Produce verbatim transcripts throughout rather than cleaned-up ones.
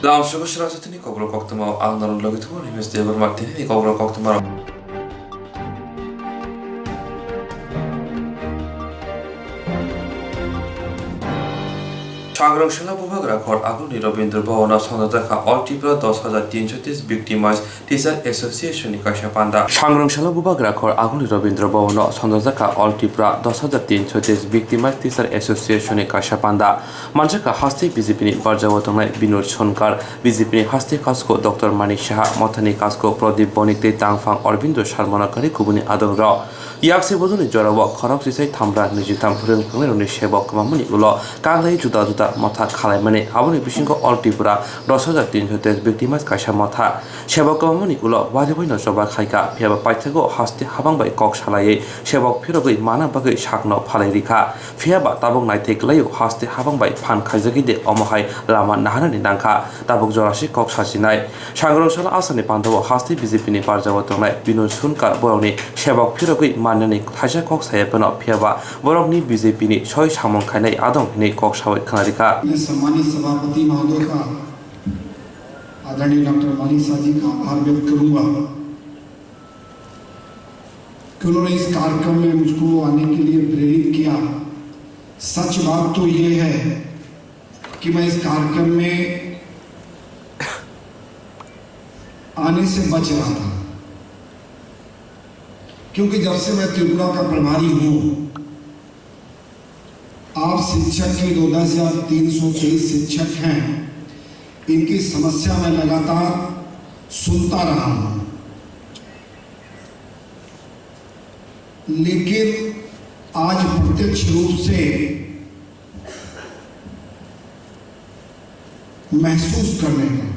Lamsogo srang jotoni kokrok koktwma ang norok logi tongo, Himesh Debbarma tini ni kokrok koktwma rok. Sangrong sala bubagra khor agulni Rabindra Bhavan o songjak kha All Tripura dos hajar tinso tris Victimized Teacher Association ni kaisa panda. Sangrong sala bubagra khor agulni Rabindra Bhavan o songjak kha All Tripura dos hajar tinso tris Victimized Teacher Association ni kaisa panda. Manjak kha haste B J P ni barjao tongnai Binod Sonkar, B J P ni haste kasko Doctor Manik Saha, Mothani kasko Pradip Bonik tei tangphang Aurobindo Sharma no kari kubuni adong rok. Yakse bodolni jorao khorok sisai thamra nijitham phwrwng phwrwngnairokni sebok kwbangmani ulo kaglai juda juda motha khalaimani. Aboni bisingo All Tripura dos hajar tinso tris Victimized kaisa motha. Sebok kwbangmani ulo wariwi no choba khaikha, phiyaba paithago haste habang bai kok salaiwi sebok phirogwi mana bagwi sakno phalai rikha. Phiyaba tabuk naithai kwlaio haste habang bai phan khaijagwi de omo hai lama naharnani nangkha, tabuk jorasi kok sachinai. Sangrong sala asani pandao haste B J P ni barjao tongnai Binod Sonkar borokni sebok phirogwi mannani thaisa kok saya phano, phiyaba borokni B J P ni soi samung khainai adong hinwi kok sawi khna rikha. मैं सम्मानित सभापति महोदय का, आदरणीय डॉक्टर मानिक साह जी का आभार व्यक्त करूंगा कि उन्होंने इस कार्यक्रम में मुझको आने के लिए प्रेरित किया। सच बात तो ये है कि मैं इस कार्यक्रम में आने से बच रहा था, क्योंकि जब से मैं त्रिपुरा का प्रभारी हूँ, आप शिक्षक के दो हजार तीन सौ तेईस शिक्षक हैं, इनकी समस्या मैं लगातार सुनता रहा हूँ, लेकिन आज प्रत्यक्ष रूप से महसूस करने का,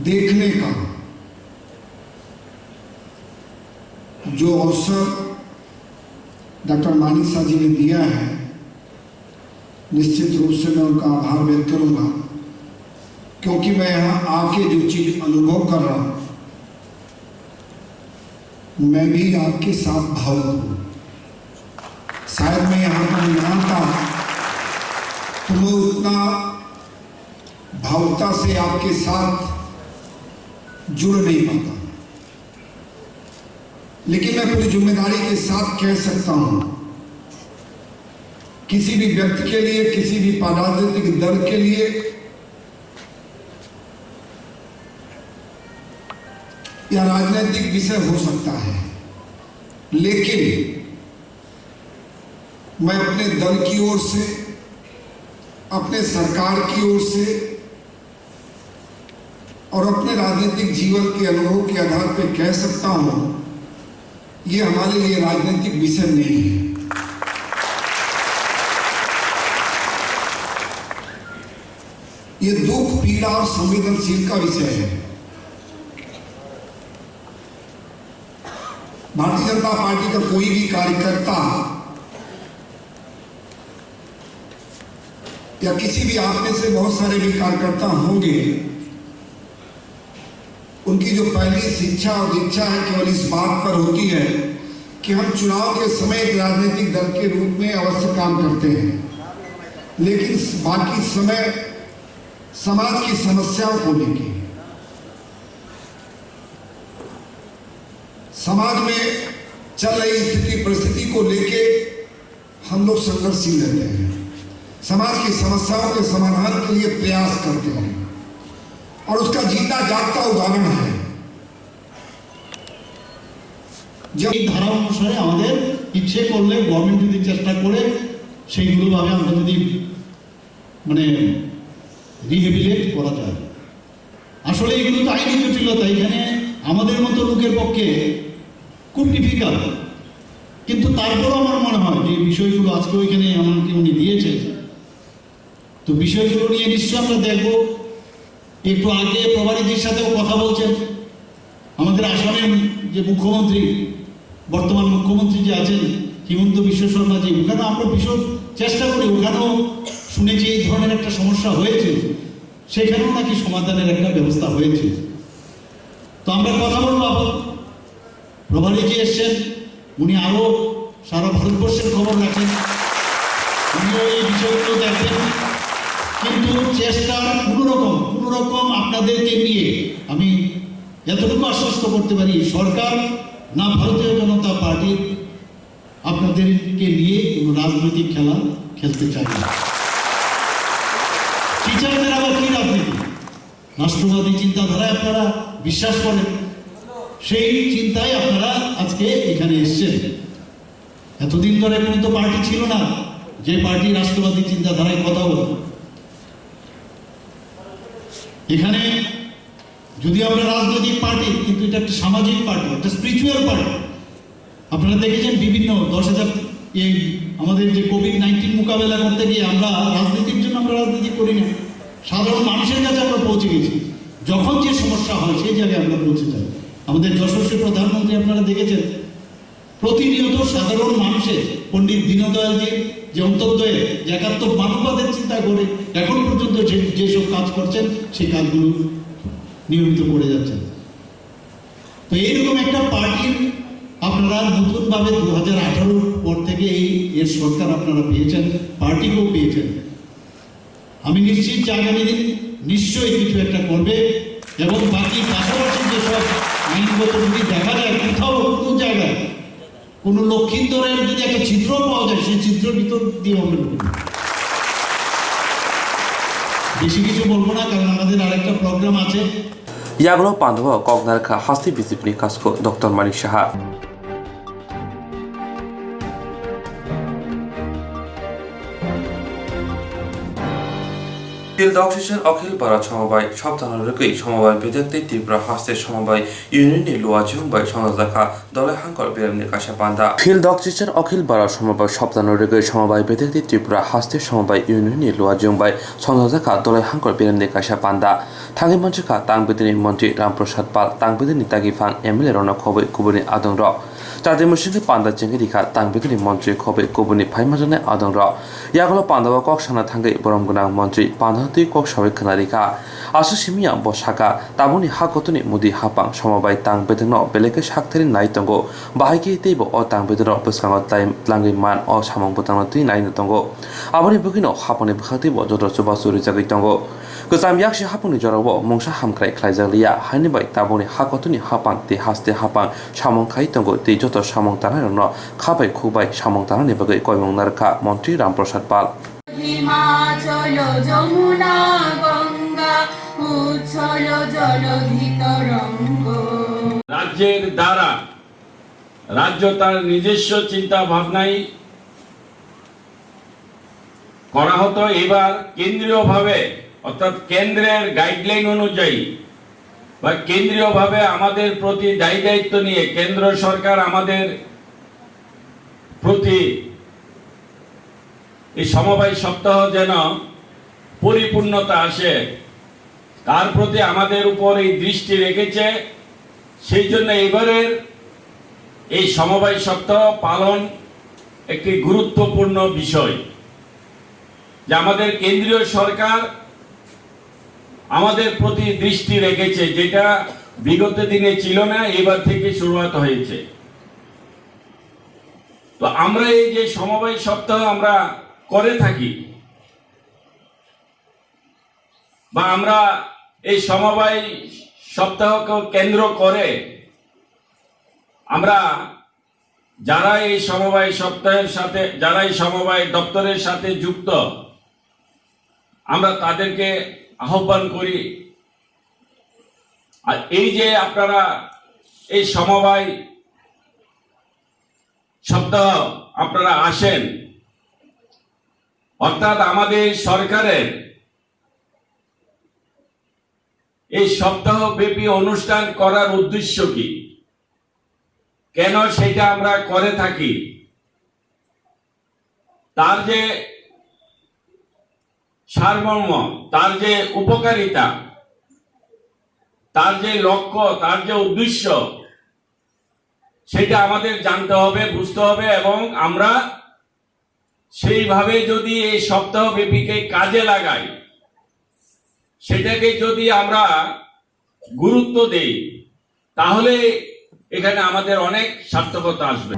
देखने का जो अवसर डॉक्टर मानिक साह जी ने दिया है, निश्चित रूप से मैं उनका आभार व्यक्त करूंगा, क्योंकि मैं यहाँ आके जो चीज अनुभव कर रहा हूँ, मैं भी आपके साथ भावुक हूँ। शायद मैं यहाँ पर ना आता तो मैं उतना भावुकता से आपके साथ जुड़ नहीं पाता, लेकिन मैं पूरी जिम्मेदारी के साथ कह सकता हूँ, किसी भी व्यक्ति के लिए, किसी भी राजनीतिक दल के लिए यह राजनीतिक विषय हो सकता है, लेकिन मैं अपने दल की ओर से, अपने सरकार की ओर से और अपने राजनीतिक जीवन के अनुभव के आधार पर कह सकता हूं, ये हमारे लिए राजनीतिक विषय नहीं है। ये दुख, पीड़ा और संवेदनशील का विषय है। भारतीय जनता पार्टी का कोई भी कार्यकर्ता या किसी भी, आप में से बहुत सारे भी कार्यकर्ता होंगे, उनकी जो पहली शिक्षा और दीक्षा है, केवल इस बात पर होती है कि हम चुनाव के समय एक राजनीतिक दल के रूप में अवश्य काम करते हैं, लेकिन बाकी समय समाज की समस्याओं को लेके, समाज में चल रही स्थिति परिस्थिति को लेके हम लोग संघर्षशील रहते हैं, समाज की समस्याओं के समाधान के लिए प्रयास करते हैं, और उसका जीता जागता उदाहरण है। যে এই ধারা অনুসারে আমাদের ইচ্ছে করলে গভর্নমেন্ট যদি চেষ্টা করে সেইগুলোভাবে আমরা যদি মানে রিহেবিলিটেট করা যায়। আসলে এগুলো তো আইনি জটিলতা, এখানে আমাদের মতো লোকের পক্ষে খুব ডিফিকাল্ট। কিন্তু তারপরও আমার মনে হয় যে এই বিষয়গুলো আজকে ওইখানে এমনকি উনি দিয়েছেন, তো বিষয়গুলো নিয়ে নিশ্চয় আমরা দেখব। একটু আগে প্রভারীজির সাথেও কথা বলছেন, আমাদের আসামের যে মুখ্যমন্ত্রী, বর্তমান মুখ্যমন্ত্রী যে আছেন হিমন্ত বিশ্ব শর্মা জি, ওখানে আমরা ভীষণ চেষ্টা করি, ওখানেও শুনেছি এই ধরনের একটা সমস্যা হয়েছে, সেখানেও নাকি সমাধানের একটা ব্যবস্থা হয়েছে। তো আমরা কথা বলবো আবার, প্রভারীজি এসছেন, উনি আরও সারা ভারতবর্ষের খবর রাখেন, উনিও এই বিষয়গুলো দেখবেন। কিন্তু চেষ্টার কোনো রকম কোনো রকম আপনাদেরকে নিয়ে আমি এতটুকু আশ্বস্ত করতে পারি, সরকার না ভারতীয় জনতা পার্টি আপনাদেরকে নিয়ে কোনো রাজনৈতিক খেলা খেলতে চায় না। টিচারদের আবার কি রাজনীতি? রাষ্ট্রবাদী চিন্তাধারায় আপনারা বিশ্বাস করেন, সেই চিন্তায় আপনারা আজকে এখানে এসছেন। এতদিন ধরে কোনো তো পার্টি ছিল না যে পার্টি রাষ্ট্রবাদী চিন্তাধারায় কথা বলে। এখানে যদি আমরা রাজনৈতিক পার্টি, কিন্তু এটা একটা সামাজিক পার্টি, একটা স্পিরিচুয়াল পার্টি। আপনারা দেখেছেন বিভিন্ন দশ হাজার, এই আমাদের যে কোভিড নাইন্টিন মোকাবেলা করতে গিয়ে আমরা রাজনীতির জন্য আমরা রাজনীতি করি না, সাধারণ মানুষের কাছে আমরা পৌঁছে গেছি। যখন যে সমস্যা হয় সেই জায়গায় আমরা পৌঁছে যাই। আমাদের যশস্বী প্রধানমন্ত্রী আপনারা দেখেছেন, প্রতিনিয়ত সাধারণ মানুষের, পণ্ডিত দীনদয়ালজির যে অন্তর্দয়ে যে একাত্ম মানববাদের চিন্তা করে এখন পর্যন্ত যে যেসব কাজ করছেন সেই কাজগুলো নিয়মিত করে যাচ্ছেন। তো এইরকম একটা পার্টির আপনারা নতুনভাবে দু হাজার আঠারোর পর থেকে এই এর সরকার আপনারা পেয়েছেন, পার্টিকেও পেয়েছেন। আমি নিশ্চিত যে আগামী দিন নিশ্চয়ই কিছু একটা করবে এবং বাকি পাশাপাশি যেসব আইনগত যদি দেখা যায় কোথাও কোনো জায়গায় কোনো লক্ষিন্দরের যদি একটা ছিদ্র পাওয়া যায়, সেই ছিদ্রর ভিতর দিয়ে আমরা ঢুকবো। বেশি কিছু বলবো না, কারণ আমাদের আরেকটা প্রোগ্রাম আছে। Yagulo pandao kok narwkha haste B J P ni kasko Doctor Manik Saha. Phil Doksisor Akhil Bharat Somobai Saptano Rwgwi Somobai Bedekti Tripura Haste Somobai Union ni Luajung bai Songjak Kha Dolai Hangkor Beremni Kaisa Panda. Phil Doksisor Akhil Bharat Somobai Saptano Rwgwi Somobai Bedekti Tripura Haste Somobai Union ni Luajung bai Songjak Kha Dolai Hangkor Beremni Kaisa Panda. Thangwi mansukha Tang Bidini Montri Ram Prasad Pal, Tang Bidini Tagiphang M L A rokno khobwi kubuni adongrok. Chati musingni panda chengwi rikha Tang Bidini Montri khobwi kubuni phaimanjaknai adongrok. Yagulo pandao kok sana thangwi borom gwnang montri panda twi kok sawi khna rikha. Aswk simiya bo saka, tabukni ha kotoni mudi hapang somobai Tang Bidingno belai khe sakthari nai tongo. Bahai khe teibo o Tang Bidingrok bwskango tlai-, tlangwi man o samung bwtangno twi naino tongo. Aboni bagwino hapangni bwkhaktwibo joto chubachu rijagwi tongo. Kwcham yaksi hapangni jorao mungsa hamkrai khlaijak liya, haini bai tabukni ha kotoni hapang tei haste hapang samung khai tongo tei joto samung tanairokno kha bai khuk bai samung tanani bagwi koimung narwkha Montri Ram Prasad Pal. Himachal যমুনা গঙ্গা উচ্ছল জলধি তরঙ্গ। রাজ্যের দ্বারা রাজ্য তার নিজস্ব চিন্তা ভাবনাই করা হতো। এবার কেন্দ্রীয়ভাবে, অর্থাৎ কেন্দ্রের গাইডলাইন অনুযায়ী বা কেন্দ্রীয়ভাবে আমাদের প্রতি দায় দায়িত্ব নিয়ে কেন্দ্র সরকার আমাদের প্রতি এই সমবায় সপ্তাহ যেন পরিপূর্ণতা আসে, তার প্রতি আমাদের উপর এই দৃষ্টি রেখেছে। সেই জন্য এবারের এই সমবায় সপ্তাহ পালন একটি গুরুত্বপূর্ণ বিষয়, যে আমাদের কেন্দ্রীয় সরকার আমাদের প্রতি দৃষ্টি রেখেছে, যেটা বিগত দিনে ছিল না, এবার থেকে শুরুয়াত হয়েছে। তো আমরা এই যে সমবায় সপ্তাহ আমরা করে থাকি, বা আমরা এই সমবায় সপ্তাহকে কেন্দ্র করে আমরা যারা এই সমবায় সপ্তাহের সাথে, যারা এই সমবায় দপ্তরের সাথে যুক্ত, আমরা তাদেরকে আহ্বান করি। আর এই যে আপনারা এই সমবায় সপ্তাহ আপনারা আসেন, অর্থাৎ আমাদের সরকারের এই সপ্তাহব্যাপী অনুষ্ঠান করার উদ্দেশ্য কি, কেন সেটা আমরা করে থাকি, তার যে সারমর্ম, তার যে উপকারিতা, তার যে লক্ষ্য, তার যে উদ্দেশ্য, সেটা আমাদের জানতে হবে, বুঝতে হবে এবং আমরা সেইভাবে যদি এই সপ্তাহব্যাপীকে কাজে লাগাই, সেটাকে যদি আমরা গুরুত্ব দেই, তাহলে এখানে আমাদের অনেক সার্থকতা আসবে।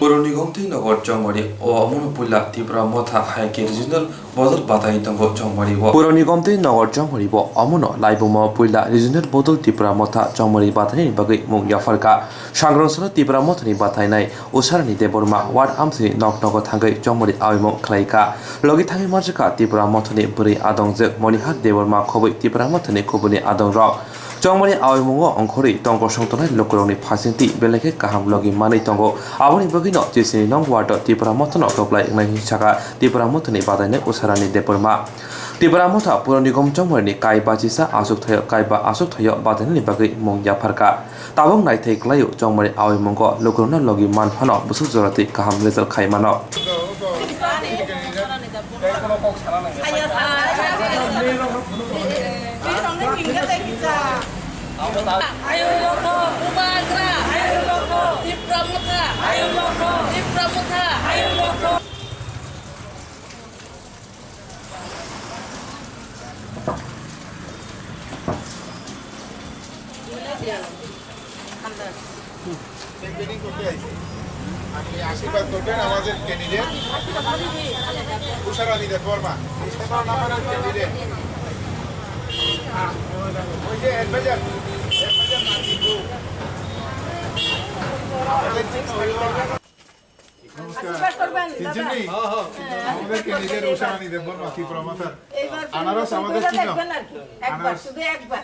Puroni Gomtwi Nogor Chongmari o omono puila Tipra Motha hai khe regional bodol batai tongo Chongmari o. Puroni Gomtwi Nogor Chongmari o omono laibuma puila regional bodol Tipra Motha Chongmari bataini bagwi mung yapharkha. Sangrong salo Tipra Mothani batainai Usharani Debbarma ward amsini nok nogo thangwi Chongmari awimung khlaikha. Logi thangwi manjakha Tipra Mothani bwrwi adongjwk Monihar Debbarma khobwi Tipra Mothani kubuni adongrok. Chongmani awimungo ongkhorwi tongkosong tongnai lukurokni phasingtwi belai khe kaham logi manwi tongo. Aboni bagwino Chisini nong ward-o Tipra Mothano kwplai wngnai hwnwi sakha Tipra Mothani batainai Usharani Debbarma. Tipra Motha Puro Nigom Chongmarini kaiba chisa achuk thaio, kaiba achuk thaio batainani bagwi mung yapharkha. Tabuk naithai kwlaio Chongmani awimungo lukurokno logi man phano bwswk joratwi kaham result khai mano. Campaigning করতে আইছি। আপনি আশীর্বাদ করবেন আমাদের ক্যান্ডিডেট উষারানী দেববর্মা। এই সতেরো নম্বরের ক্যান্ডিডেট। ওই যে অ্যাডভাইজার, অ্যাডভাইজার নাজিবুল। আমাদের চিহ্ন হলো নমস্কার। আশীর্বাদ করবেন, দাদা। চিনছেন নি? হ্যাঁ, আমাদের ক্যান্ডিডেট উষারানী দেববর্মা, ত্রিপুরা মথার। এইবার শুধু আনারস আমাদের চিহ্ন। দেখবেন আর কি। একবার, আনারস। শুধু একবার।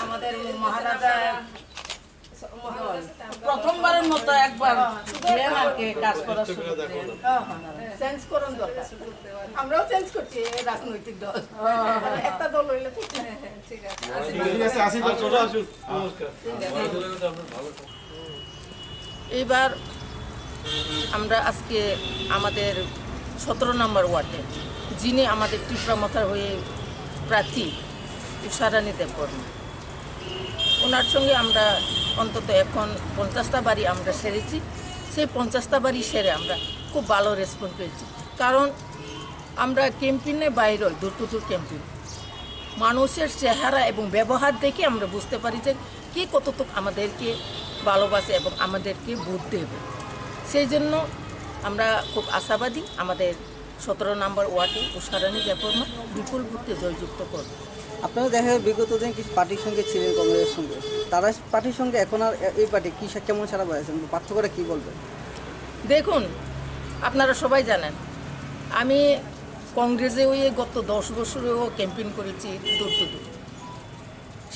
আমাদের মহারাজা প্রথমবারের মতো একবার দেন আর কি, কাজ করার সুযোগ দেন। হ্যাঁ, হ্যাঁ, হ্যাঁ। চেঞ্জ করার দরকার। আমরাও চেঞ্জ করছি এই রাজনৈতিক দল। হ্যাঁ, হ্যাঁ, হ্যাঁ। একটা দল হইলে তো ঠিক আছে। ঠিক আছে, আশীর্বাদ করুন। নমস্কার। এইবার আমরা আজকে আমাদের সতেরো নম্বর ওয়ার্ডে, যিনি আমাদের ত্রিপুরা মথার হয়ে প্রার্থী উষারানী দেববর্মা, ওনার সঙ্গে আমরা অন্তত এখন পঞ্চাশটা বাড়ি আমরা সেরেছি। সেই পঞ্চাশটা বাড়ি সেরে আমরা খুব ভালো রেসপন্স পেয়েছি, কারণ আমরা ক্যাম্পেইনে বাইরে, ডোর টু ডোর ক্যাম্পেইন, মানুষের চেহারা এবং ব্যবহার দেখে আমরা বুঝতে পারি যে কে কতটুকু আমাদেরকে ভালোবাসে এবং আমাদেরকে ভোট দেবে। সেই জন্য আমরা খুব আশাবাদী, আমাদের সতেরো নম্বর ওয়ার্ডে উষারানী দেববর্মা বিপুল ভোটে জয়যুক্ত করবে। আপনারা দেখা যায় বিগত দিন কিছু পার্টির সঙ্গে ছিলেন, কংগ্রেসের সঙ্গে, তারা পার্টির সঙ্গে এখন আর এ-, এই পার্টি কি সা-, কেমন সারা পাচ্ছেন? পার্থক্যটা কি বলবেন? দেখুন, আপনারা সবাই জানেন, আমি কংগ্রেসে ওই গত দশ বছরেও ক্যাম্পেইন করেছি ডোর টু ডোর।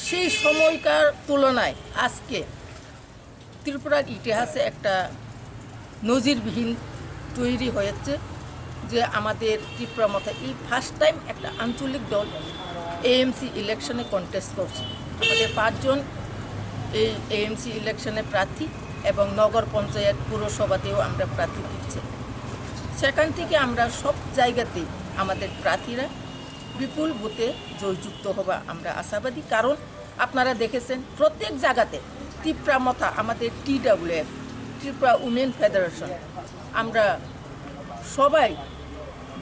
সেই সময়কার তুলনায় আজকে ত্রিপুরার ইতিহাসে একটা নজিরবিহীন তৈরি হয়েছে যে আমাদের ত্রিপুরা মথা এই ফার্স্ট টাইম একটা আঞ্চলিক দল এএমসি ইলেকশনে কন্টেস্ট করছে। আমাদের পাঁচজন এই এএমসি ইলেকশনে প্রার্থী এবং নগর পঞ্চায়েত, পুরসভাতেও আমরা প্রার্থী দিচ্ছি। সেখান থেকে আমরা সব জায়গাতেই আমাদের প্রার্থীরা বিপুল ভোটে জয়যুক্ত হবা আমরা আশাবাদী। কারণ আপনারা দেখেছেন, প্রত্যেক জায়গাতে ত্রিপুরা মথা, আমাদের টিডাব্লিউএফ, ত্রিপুরা উমেন ফেডারেশন, আমরা সবাই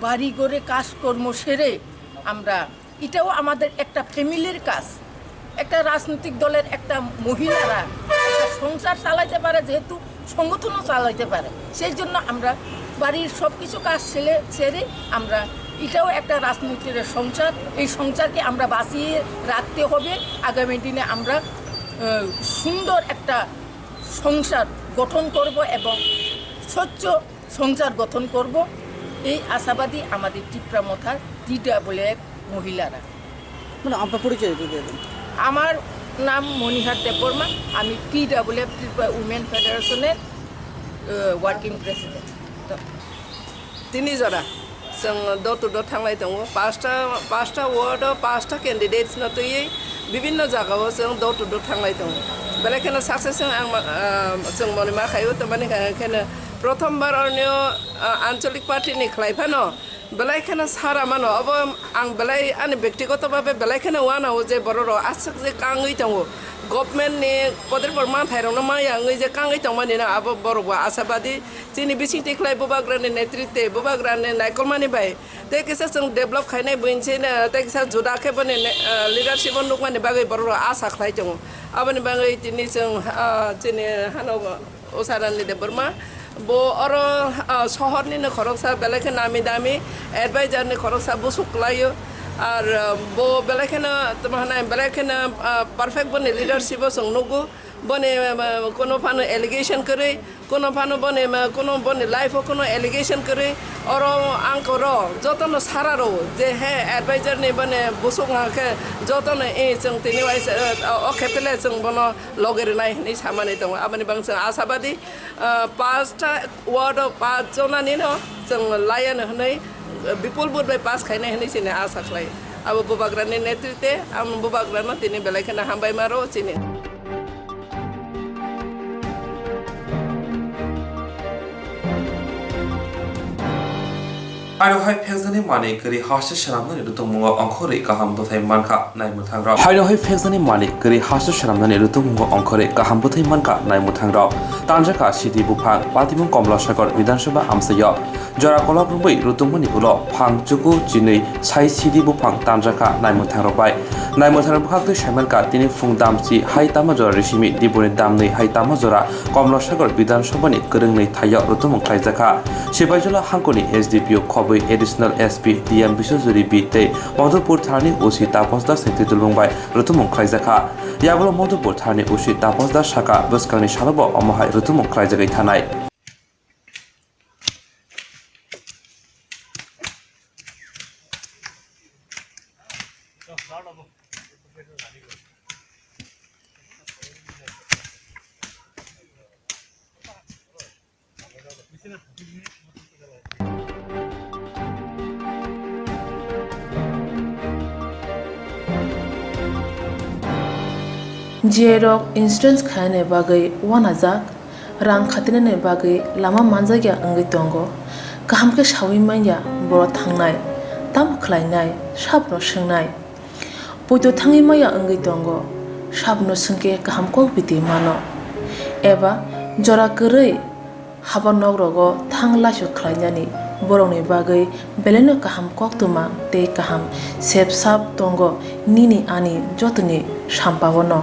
বাড়ি ঘরে কাজকর্ম সেরে আমরা, এটাও আমাদের একটা ফ্যামিলির কাজ। একটা রাজনৈতিক দলের একটা মহিলারা একটা সংসার চালাইতে পারে, যেহেতু সংগঠনও চালাইতে পারে, সেই জন্য আমরা বাড়ির সব কিছু কাজ সেরে, সেরে আমরা, এটাও একটা রাজনীতির সংসার। এই সংসারকে আমরা বাঁচিয়ে রাখতে হবে। আগামী দিনে আমরা, আহ, সুন্দর একটা সংসার গঠন করব এবং স্বচ্ছ সংসার গঠন করব, এই আশাবাদী আমাদের টিপ্রা মথার টিডাব্লিউএফ মহিলারা। মানে, আপনার পরিচয় একটু দিয়ে দিন। আমার নাম মণিহার দেববর্মা, আমি টিডাব্লিউএফ, ত্রিপুরা উমেন ফেডারেশনের, আহ, ওয়ার্কিং প্রেসিডেন্ট। তো, tini jora chwng door to door thanglai tongo, pasta, pasta ward o pasta candidates no twiwi bibinno jaga o chwng door to door thanglai tongo, belai kheno success wng ang ma-, ah, chwng moni ma khaio, tamani khe kheno prothom bar onyo, ah, anchalik party ni khlai phano belai kheno sara mano, obo ang belai ani bektigoto bhabe belai kheno uanao je borok rok aswk je kangwi tongo, government ni kotor por manthai rokno maya wngwi je kangwi tongmani no abo borok bo ashabadi. Chini bisingtwi khlai bubagrani netritwe, bubagrani naikolmani bai tei kisa chwng develop khainai buini se, tei kisa juda khe boni ne, ah, leadership o nukmani bagwi borok rok asa khlai tongo. Aboni bagwi tini chwng, ah, chini hano Usharani Debbarma Bo oro, ah, sohor ni no khoroksa belai khe nami dami advisor ni khoroksa busuk kwlaio. Ar, ah, bo belai kheno tamo hwnai belai kheno, ah, perfect boni leadership o chwng nugo. Boni, ah, kono phano allegation kwrwi, kono phano boni, ah, kono boni life o kono allegation kwrwi. Oro ang koro jotono sara rwo je he advisor ni boni busuk ha khe jotono, eh, chwng tini waisa, ah, o khe pele chwng bono logi rwnai hinwi samani tongo. Aboni bang chwng asabadi. Ah, pasta ward o pass jona ni no chwng laiya no hwnwi, ah, bipul vote bai pass khainai hwnwi chini asa khlai. Abo bubagra ni netrite ang bubagra no tini belai kheno hambai ma rwo chini. Haino hai phekjani manwi kwrwi hasteo swnamnani rwtwkmungo ongkhorwi kaham bwthai mankha naimwthangrok. Haino hai phekjani manwi kwrwi hasteo swnamnani rwtwkmungo ongkhorwi kaham bwthai mankha naimwthangrok. Tanjakha sidi buphang, patimung Komlasagor Bidhan Sabha amchaio. Jora kolok rwngwi rwtwkmani ulo phang chuku chinwi sai sidi buphang tanjakha naimwthangrok bai. Naimwthangrok bwkhaktwi saimankha tini phung damchi hai tama jora risimi diboni damnwi hai tama jora Komlasagor Bidhan Sabhani kwrwngnwi thaio rwtwmung khlaijakha. Sipaijala hangkoni S D P O khobwi Additional S P D M Biswajuri B tei Madhupur thanani O C Tapas Das ni twidulbung bai rwtwmung khlaijakha. Yagulo Madhupur thanani O C Tapas Das sakha, bwskangni salobo omo hai rwtwmung khlaijagwi thanai. Jiyai rok insurance khainani bagwi uanajak, rang khatinani bagwi lama manjakya wngwi tongo, kaham khe saui manya borok thangnai, tamo khlainai, sabono swngnai. Poito thangwi maya wngwi tongo, sabono swngkhe kaham kok biti mano. Eba jora kwrwi haba nok rogo thang laisu khlainani borokni bagwi belaino kaham koktwma tei kaham sep sap tongo nini ani jotoni sampao no.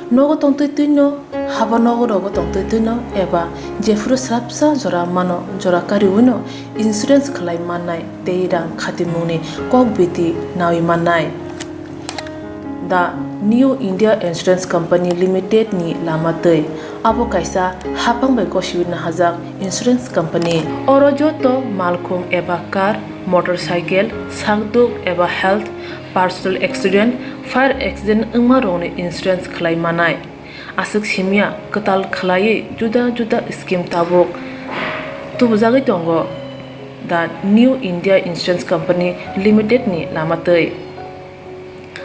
Nogo tongtwi twino, haba nogo rogo tongtwi twino eba jephuru swrapsa jora mano, jora kariwino insurance khlai mannai tei rang khatimungni kok biti naui mannai. The New India Insurance Company Limited ni lama twi. Abo kaisa haphang bai gosiwi nahajak insurance company. Oro joto malkhung eba car, motorcycle, sakduk eba health, personal accident, fire accident wngma rokni insurance khlai manai. Aswk simya kwtal khlaiwi juda juda scheme tabuk tubujagwi tongo The New India Insurance Company Limited ni lama twi.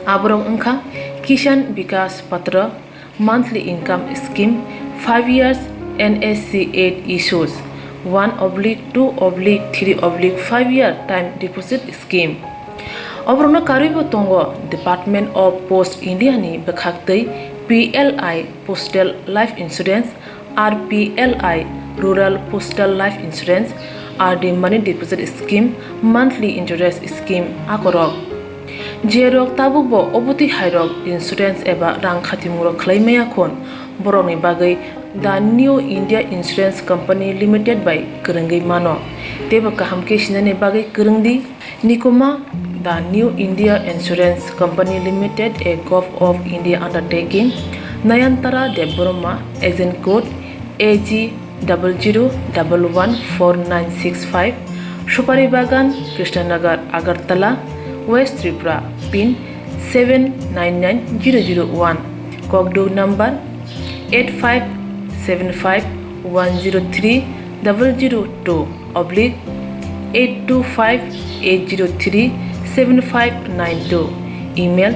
Aborok wngkha Kisan Vikas Patra, monthly income scheme, five years N S C eight issues, one oblique two oblique three oblique five year time deposit scheme. Oborokno karwibo tongo Department of Post India ni bwkhaktwi P L I Postal Life Insurance, R P L I Rural Postal Life Insurance, R D Money Deposit Scheme, Monthly Interest Scheme akorok. Jerok tabukbo obotwi hairok insurance eba rang khatimungrok khlai maya khun, borokni bagwi The New India Insurance Company Limited bai kwrwngwi mano. Teibo kaham khe sinani bagwi kwrwngdi. Nikuma, The New India Insurance Company Limited, a Govt of India undertaking, Nayantara Debbarma, agent code A G double zero double one four nine six five, Supari Bagan, Krishnanagar, Agartala, West Tripura, pin seven nine nine zero zero one, kokduk number eight five seven five one zero three double zero two oblique eight two five eight zero three seven five nine two, email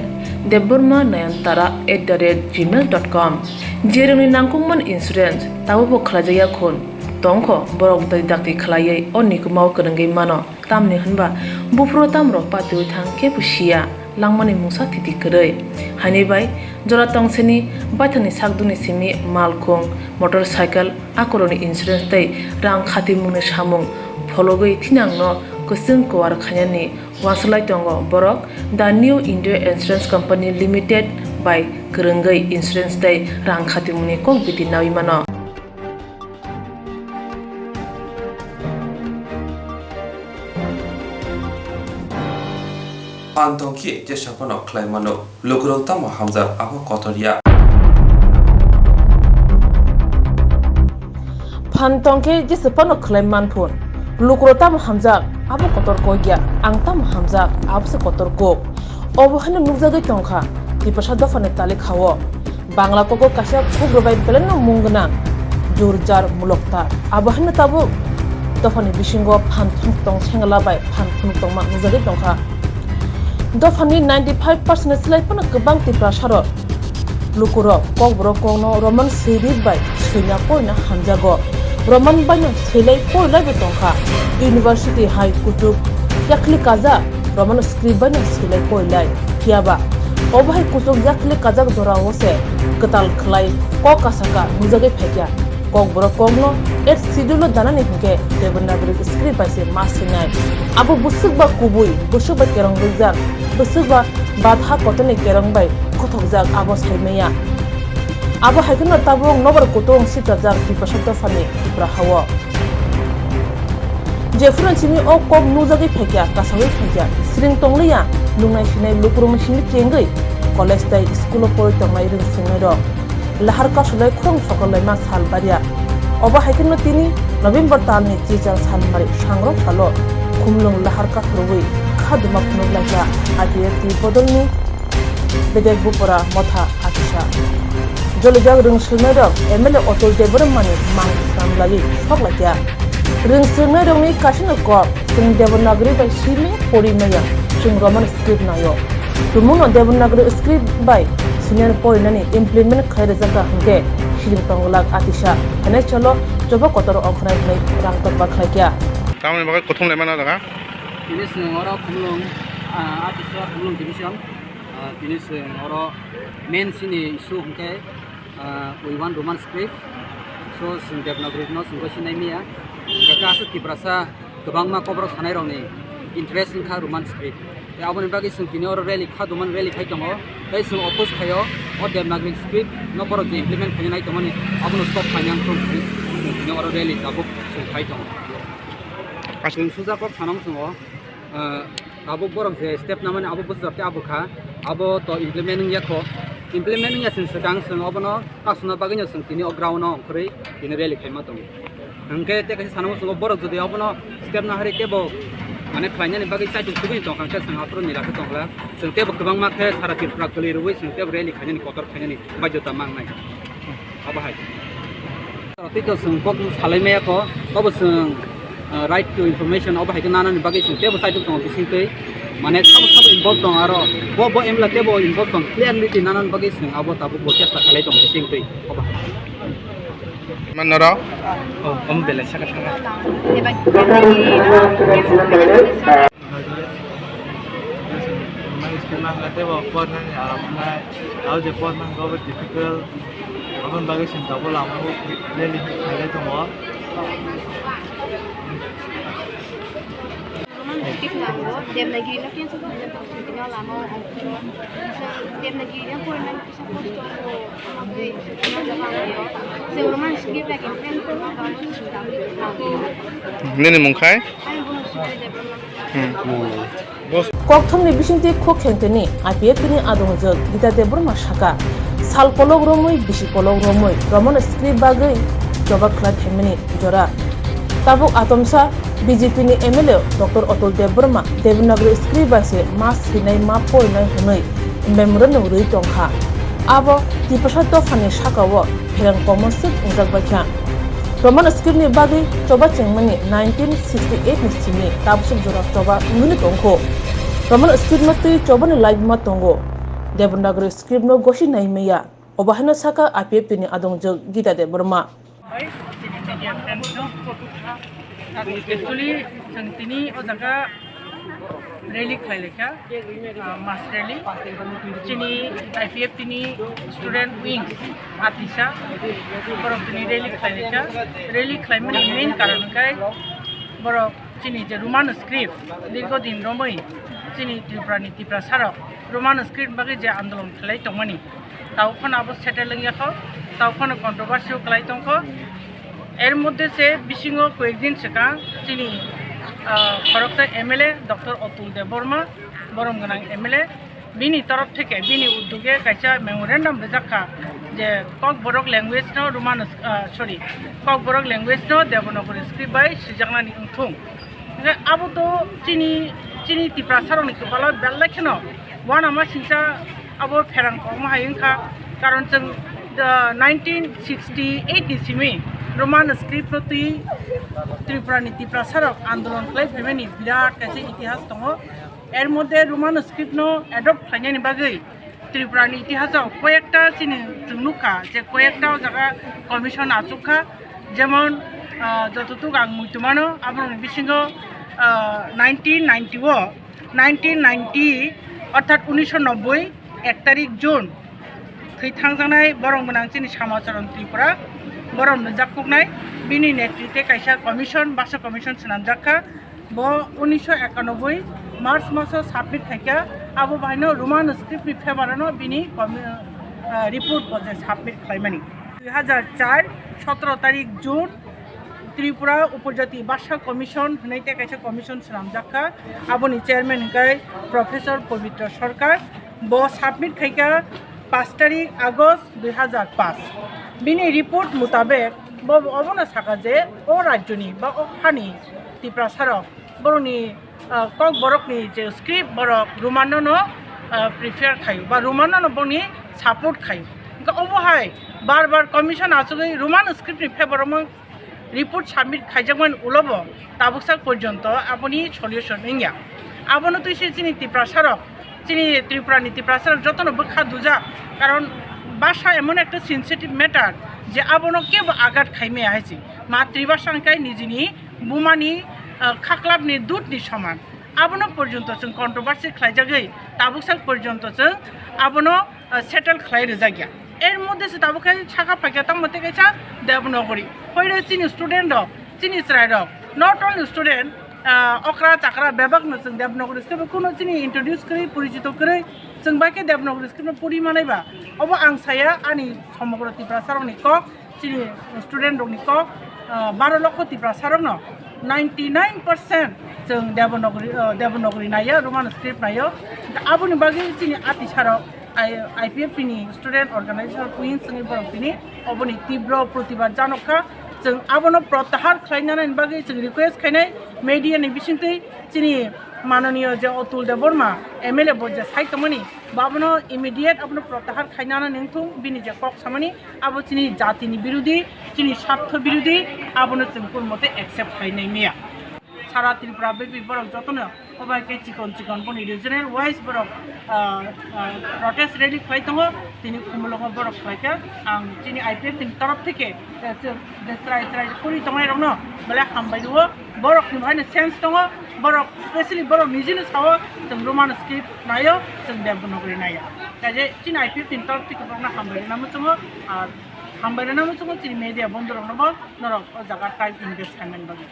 debbarma nayantara at the rate gmail dot com. Jerokni nangkukmani insurance tabukbo khlaijakya khun tongkho, borok bwtwi dakti khlaiwi o nikumao kwrwngwi mano. Tamni hwnba buphuru tamrok patiwi thang kebo siya, langmani mungsa thiti kwrwi. Haini bai jora tongsini baithangni sakdukni simi malkhung, motorcycle, akorokni insurance tei rang khatimungni samung phologwi thinangno kwchwng kuar khainani uansuk lai tongo borok The New India Insurance Company Limited bai kwrwngwi insurance tei rang khatimungni kok biti naui mano. Phan tongkhe jesa phano khlai mano, lukurok tamo hamjak abo kotor ya. Phan tongkhe jesa phano khlai manphun, lukurok tamo hamjak abo kotor kok ya, ang tamo hamjak abo se kotor kok. Obo haino nukjagwi tongkha Tiprasa dophani talikhao. Bangla kogo kaisa khuk rwbai belai no mung gwnang jur jar mulok ta. Abo haino tabuk dophani bisingo phan phunuk tong sengla bai phan phunuk tongma nukjagwi tongkha. Dophani ninety five percent ni slai phano kwbang Tiprasa rok lukurok kokborok kokno Roman swiwi bai swina poina hamjago. Roman baino swilai poilai bo tongkha. University hai kuchuk yakli kaja Roman script baino swilai poilai. Phiyaba obo hai kuchuk yakli kajak jorao se kwtal khlai kok kasaka nukjagwi phaikha. Kokborok kokno eighth schedule o danani hinkhe Devanagari script bai se ma swinai. Abo bwswk ba kubui, bwswk ba kerong rijak, bwswk ba batha kotorni kerong bai kothokjak abo saimaya. Abo hai kheno tabuk nobar kutung sitrajak Tiprasa dophani Tipra hao. Jephuru simi o kok nukjagwi phaikha, kasawi phaikha, siring tongliya, nuknai sinai lukurokni simi chengwi college tei school o porwi tongnai rwng swrwngnairok lahar kasulai khorang sokorlaima sal barya. Obo hai kheno tini November talni chichar salmari sangrong salo khumlwng lahar kasurwi khaduma phunukglaikha I P F T bodolni Bedek Bupura Motha Atisa. Jolijak rwng swrwngnairok M L A Atul Debbarmani mang samlaiwi soklaikha. Rwng swrwngnairokni kaisano kok, chwng Devanagari bai simi pori maya, chwng Roman script naio. Tumungno Devanagari script bai simi porinani implement khlai rwjakha hwnkhe siring tongglak Atisa. Hwnwi salo choba kotor ongkhornai hwnwi rang torba khlaikha. Tamoni bagwi kuthum laimano jaga? Tini chwng oro khumlwng, ah, Atisa khumlwng division. Ah, tini chwng oro main chini issue hwnkhe, ah, we want Roman script. So, chwng Devanagari no chwng bai sinai maya. Hwnkhe aswk Tiprasa kwbangma kokborok sanairokni interest wngkha Roman script. Tei aboni bagwi chwng tini oro rally kha, doman rally khai tongo. Tei chwng oppose khaio, o Devanagari script no borok je implement khaina nai tongmani, abono stop khaina wngthung hwnwi chwng tini oro rally tabuk chwng khai tongo. Chwng suja kok sana muchungo. Ah, tabuk borok je step namani abo bwsajak tei abo kha, abo to implement wngya kho. Implement wngya sini swkang chwng obono kasuna bagwino chwng tini o ground o ongkhorwi tini rally khaima tongo. Hwnkhe tei kaisa sana muchungo borok jodi obono step nahari teibo mane khlainani bagwi chaitung tubui tongkha hwnkhe chwng aphuru nila khe tongla. Chwng teibo kwbangma khe sara Tripura kwlwi rwui chwng teibo rally khainani kotor khainani baidyota mangnai. Abo hai. Tei to chwng kok salai maya kho, tobo chwng, ah, right to information obo hai khe nanani bagwi chwng teibo chaitok tongo bising twi. Mane sabo sabo involve tongo aro. Bo, bo M L A teibo involve tongo. Clearly twi nanani bagwi chwng abo tabuk bo case ta khalai tongo bising twi. Obo hai. Manoro? Oh, om belai saka thanga. Nai school nang khe teibo pornani aram wngnai, aro je pornani khe obo difficult, aboni bagwi chwng tabuk lama o rally khailai tongo. Roman script nango, Devanagiri no cancel khaina tongthokno lama o ongkhorwi. Devanagiri no porinani kisa kosto wngo, omo tei Chwng Roman script bai khe plan khaima bagwi chwng tabuk nango. Nini mung khai? Ani buno Sujay Debbarma. Hmm. Kokthumni bisingtwi khuk khengteni I P F T ni adongjwk Gita Debbarma saka, sal kolok romwi, bisi kolok romwi Roman script bagwi choba khlai phaimani jora. Tabuk atomsa B J P ni M L A Doctor Atul Debbarma Devanagari script bai se ma swinai ma porinai hwnwi memorandum rwi tongkha. Abo Tiprasa dophani sakao pherang komo swk wngjak baikha. Roman script ni bagwi choba chengmani nineteen sixty eight ni simi tabswk jora choba wngwi tongkho. Roman script no twi choba ni laibuma tongo. Devanagari script no gosi nai maya. Obo haino saka I P F T ni adongjwk Gita Debbarma. Actually, chwng tini o jaga rally khlai laikha, ah, mass rally. Chini I P F T ni student wings, Atisa, borok tini rally khlai laikha. Rally khlaimani main karon hwnkhe borok chini je Roman script, dirgho din romwi chini Tripura ni Tiprasa rok Roman script bagwi je andolon khlai tongmani, tabuk phano abo settle wngya kho, tabuk phano controversy o kwlai tongkho. Er moddhe se bisingo koyekdin swkang chini, ah, khoroksa M L A Doctor Atul Debbarma Borom gwnang M L A bini torof theke bini uddoge kaisa memorandum rijak kha je Kokborok language no Roman, ah, sorry, Kokborok language no Devanagari script bai swijaknani wngthung. Hingke abo to chini, chini Tiprasa rokni kopalo belai kheno uanama singcha abo pherang kokma hai wngkha. Karon chwng, ah, nineteen sixty-eight ni simi Roman script no twi Tripura ni Tiprasa rok andolon khlai phaimani birat kaisa itihas tongo. Er moddhe Roman script no adopt khlainani bagwi Tripura ni itihas o koyekta chini chwng nukha je koyekta o jaga commission achukha, jemon, ah, jototuk ang muitu mano aborokni bisingo, ah, nineteen ninety o, nineteen ninety orthat unisho nobboi ek tarik June thwi thangjaknai borok gwnang chini Samacharan Tripura, borok nujak kuknai bini netritwe kaisa commission, Basa commission swnamjak kha. Bo unisho ekanoboi March maso submit khaikha, abo bahaino Roman script ni favor ano bini commi-, ah, report bo je submit khlaimani. Dui hazar char sotoro tarik June Tripura Upojati Basa Commission hinwi tei kaisa commission swnamjak kha, aboni chairman hwnkhe Professor Pabitra Sarkar. Bo submit khaikha paanch tarik August dui hazar paanch. Bini report mutabek bo obono sakha je o rajyoni ba o hani Tiprasarok borokni, ah, Kokborokni je script borok Roman no, ah, prefer khaio ba Roman no boni support khaio. Hingke obo hai bar bar commission achugwi Roman script ni favor o report submit khaijakmani ulobo tabuksak porjonto aboni solution wngya. Abono twi se chini Tiprasarok, chini Tripurani Tiprasarok jotono bwkha dujak, karon basa emon ekta sensitive matter je abono kebo agat khaimaya hai se. Matribasa hwnkhe nijini bumani, ah, khaklapni dudni soman. Abono porjonto chwng controversy khlaijagwi tabuksak porjonto chwng abono ah, settle khlai rijak ya. Er moddhe se tabuk khe sakha phaikha tamo tei kaisa Devanagari. Hoire chini student rok, chini chwrai rok, not only student, ah, okra chakra bebak no chwng Devanagari script kuno chini introduce kwrwi, porichito kwrwi, chwng bai khe Devanagari script no pori manai ba. Obo ang saya ani somogro Tiprasa rokni kok, chini student rokni kok, ah, baro lokho Tiprasa rokno ninety nine percent chwng Devanagari, ah, Devanagari naiyo, Roman script naiyo. Aboni bagwi chini atisarok I-, I P F T ni student organization kuyin chwngwi borok tini oboni tibro protibad janok kha. Chwng abono protyahar khlainani bagwi chwng request khainai media ni bisingtwi chini mananiyo je Atul Debbarma M L A bo je sai tongmani, bo abono immediate abono protyahar khainani wngthung, bini je kok samani abo chini jatini birodi, chini sartho birodi, abono chwng kunu mote accept khainai maya. Sara Tripura bepi borok jotono obo hai khe chikon chikon boni regional wise borok, ah, ah, protest rally khlai tongo, tini Khumulwngo borok khlai kha. Ang chini I P F T ni torof theke, eh, chwng je chwrai chwrai kwrwi tongnai rokno belai hambai rwo. Borok ni bahaino sense tongo, borok specially borok nijino sao chwng Roman script naio, chwng Devanagari naiya. Kaje chini I P F T ni torof theke borokno hambai rwna muchungo, ar hambai rwna muchungo chini media bondhu rokno bo norok o jaga time invest khaimani bagwi.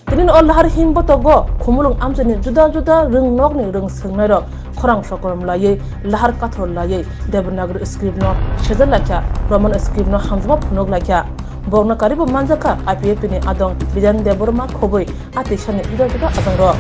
Tini o lahar him botogo Khumulwng amchaini juda juda rwng nokni rwng swngnairok khorang sokorom laiwi lahar kathor laiwi Devanagari script no sejak laikha, Roman script no hamjakma phunuk laikha. Borokno karibo manjakha I P F T ni adong Bidan Debbarma khobwi a tisani juda juda ajangrok.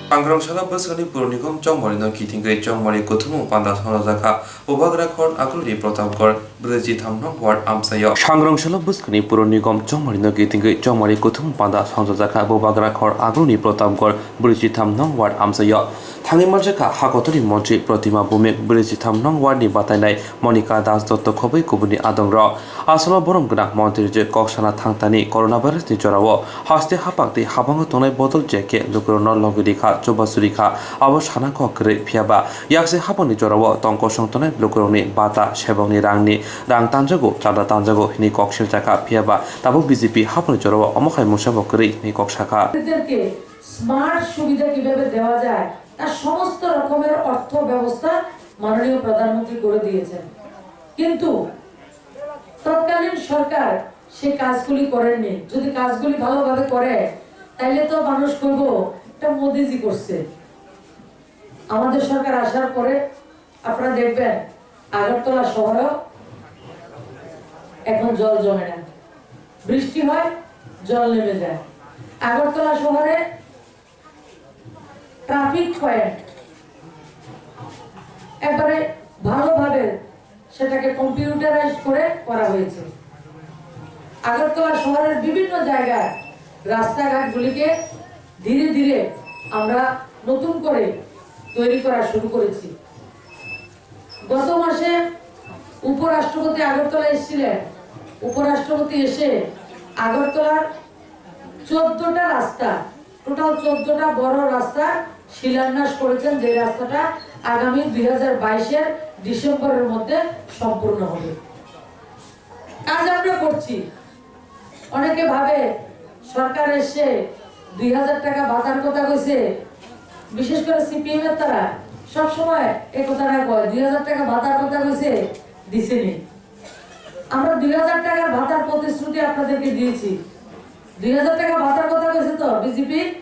Sangrong salo bwskangni puro nigom chongmari no kitingwi chongmari kuthumung panda songjajakha Bubagra khor Agulni Pratapgarh brwichi tham nong ward amchaio. Sangrong salo bwskangni puro nigom chongmari no kitingwi chongmari kuthumung panda songjajakha Bubagra khor Agulni Pratapgarh brwichi tham nong ward amchaio. Thangwi manjakha Hakotorni montri Protima Bhumik brwichi tham nong ward ni batainai Monika Das Dotto khobwi kubuni adongrok. Asolo borom gwnang montri je kok sana thangtani coronavirus ni jorao haste hapak tei habango tongnai bodol je khe lukurokno logi rikha, chubachu rikha, abo sana kok kwrwi. Phiyaba yakse hapangni jorao tong kosong tongnai lukurokni bata sebokni rangni rang tanjago, chanda tanjago hwnwi kok siljakha. Phiyaba tabuk B J P hapangni jorao omo hai mungsa bo kwrwi hwnwi kok sakha. এদেরকে স্মার্ট সুবিধা কিভাবে দেওয়া যায়, তার সমস্ত রকমের অর্থ ব্যবস্থা মাননীয় প্রধানমন্ত্রী করে দিয়েছেন। কিন্তু তৎকালীন সরকার সেই কাজগুলি করেননি। যদি কাজগুলি ভালোভাবে করে, তাইলে তো মানুষ কইব, "এটা মোদিজি করছে।" আমাদের সরকার আসার পরে আপনারা দেখবেন, আগরতলা শহরেও এখন জল জমে না। বৃষ্টি হয়, জল নেমে যায়। আগরতলা শহরে ট্রাফিক পয়েন্ট একবারে ভালোভাবে সেটাকে কম্পিউটারাইজ করে করা হয়েছে। আগরতলা শহরের বিভিন্ন জায়গার রাস্তাঘাটগুলিকে ধীরে ধীরে আমরা নতুন করে তৈরি করা শুরু করেছি। গত মাসে উপরাষ্ট্রপতি আগরতলা এসেছিলেন। উপরাষ্ট্রপতি এসে আগরতলার চোদ্দটা রাস্তা, টোটাল চোদ্দটা বড় রাস্তা শিলান্যাস করেছেন, যে রাস্তাটা আগামী দুই হাজার বাইশের ডিসেম্বরের মধ্যে সম্পূর্ণ হবে। কাজ আমরা করছি। অনেকে ভাবে সরকার এসে দুই হাজার টাকা ভাতার কথা কইছে, বিশেষ করে সিপিএম এর তারা সবসময় এই কথাটা কয়, দুই হাজার টাকা ভাতার কথা কইছে, দিছেনি। আমরা দুই হাজার টাকার ভাতার প্রতিশ্রুতি আপনাদেরকে দিয়েছি। দুই হাজার টাকা ভাতার কথা কইছে তো বিজেপি,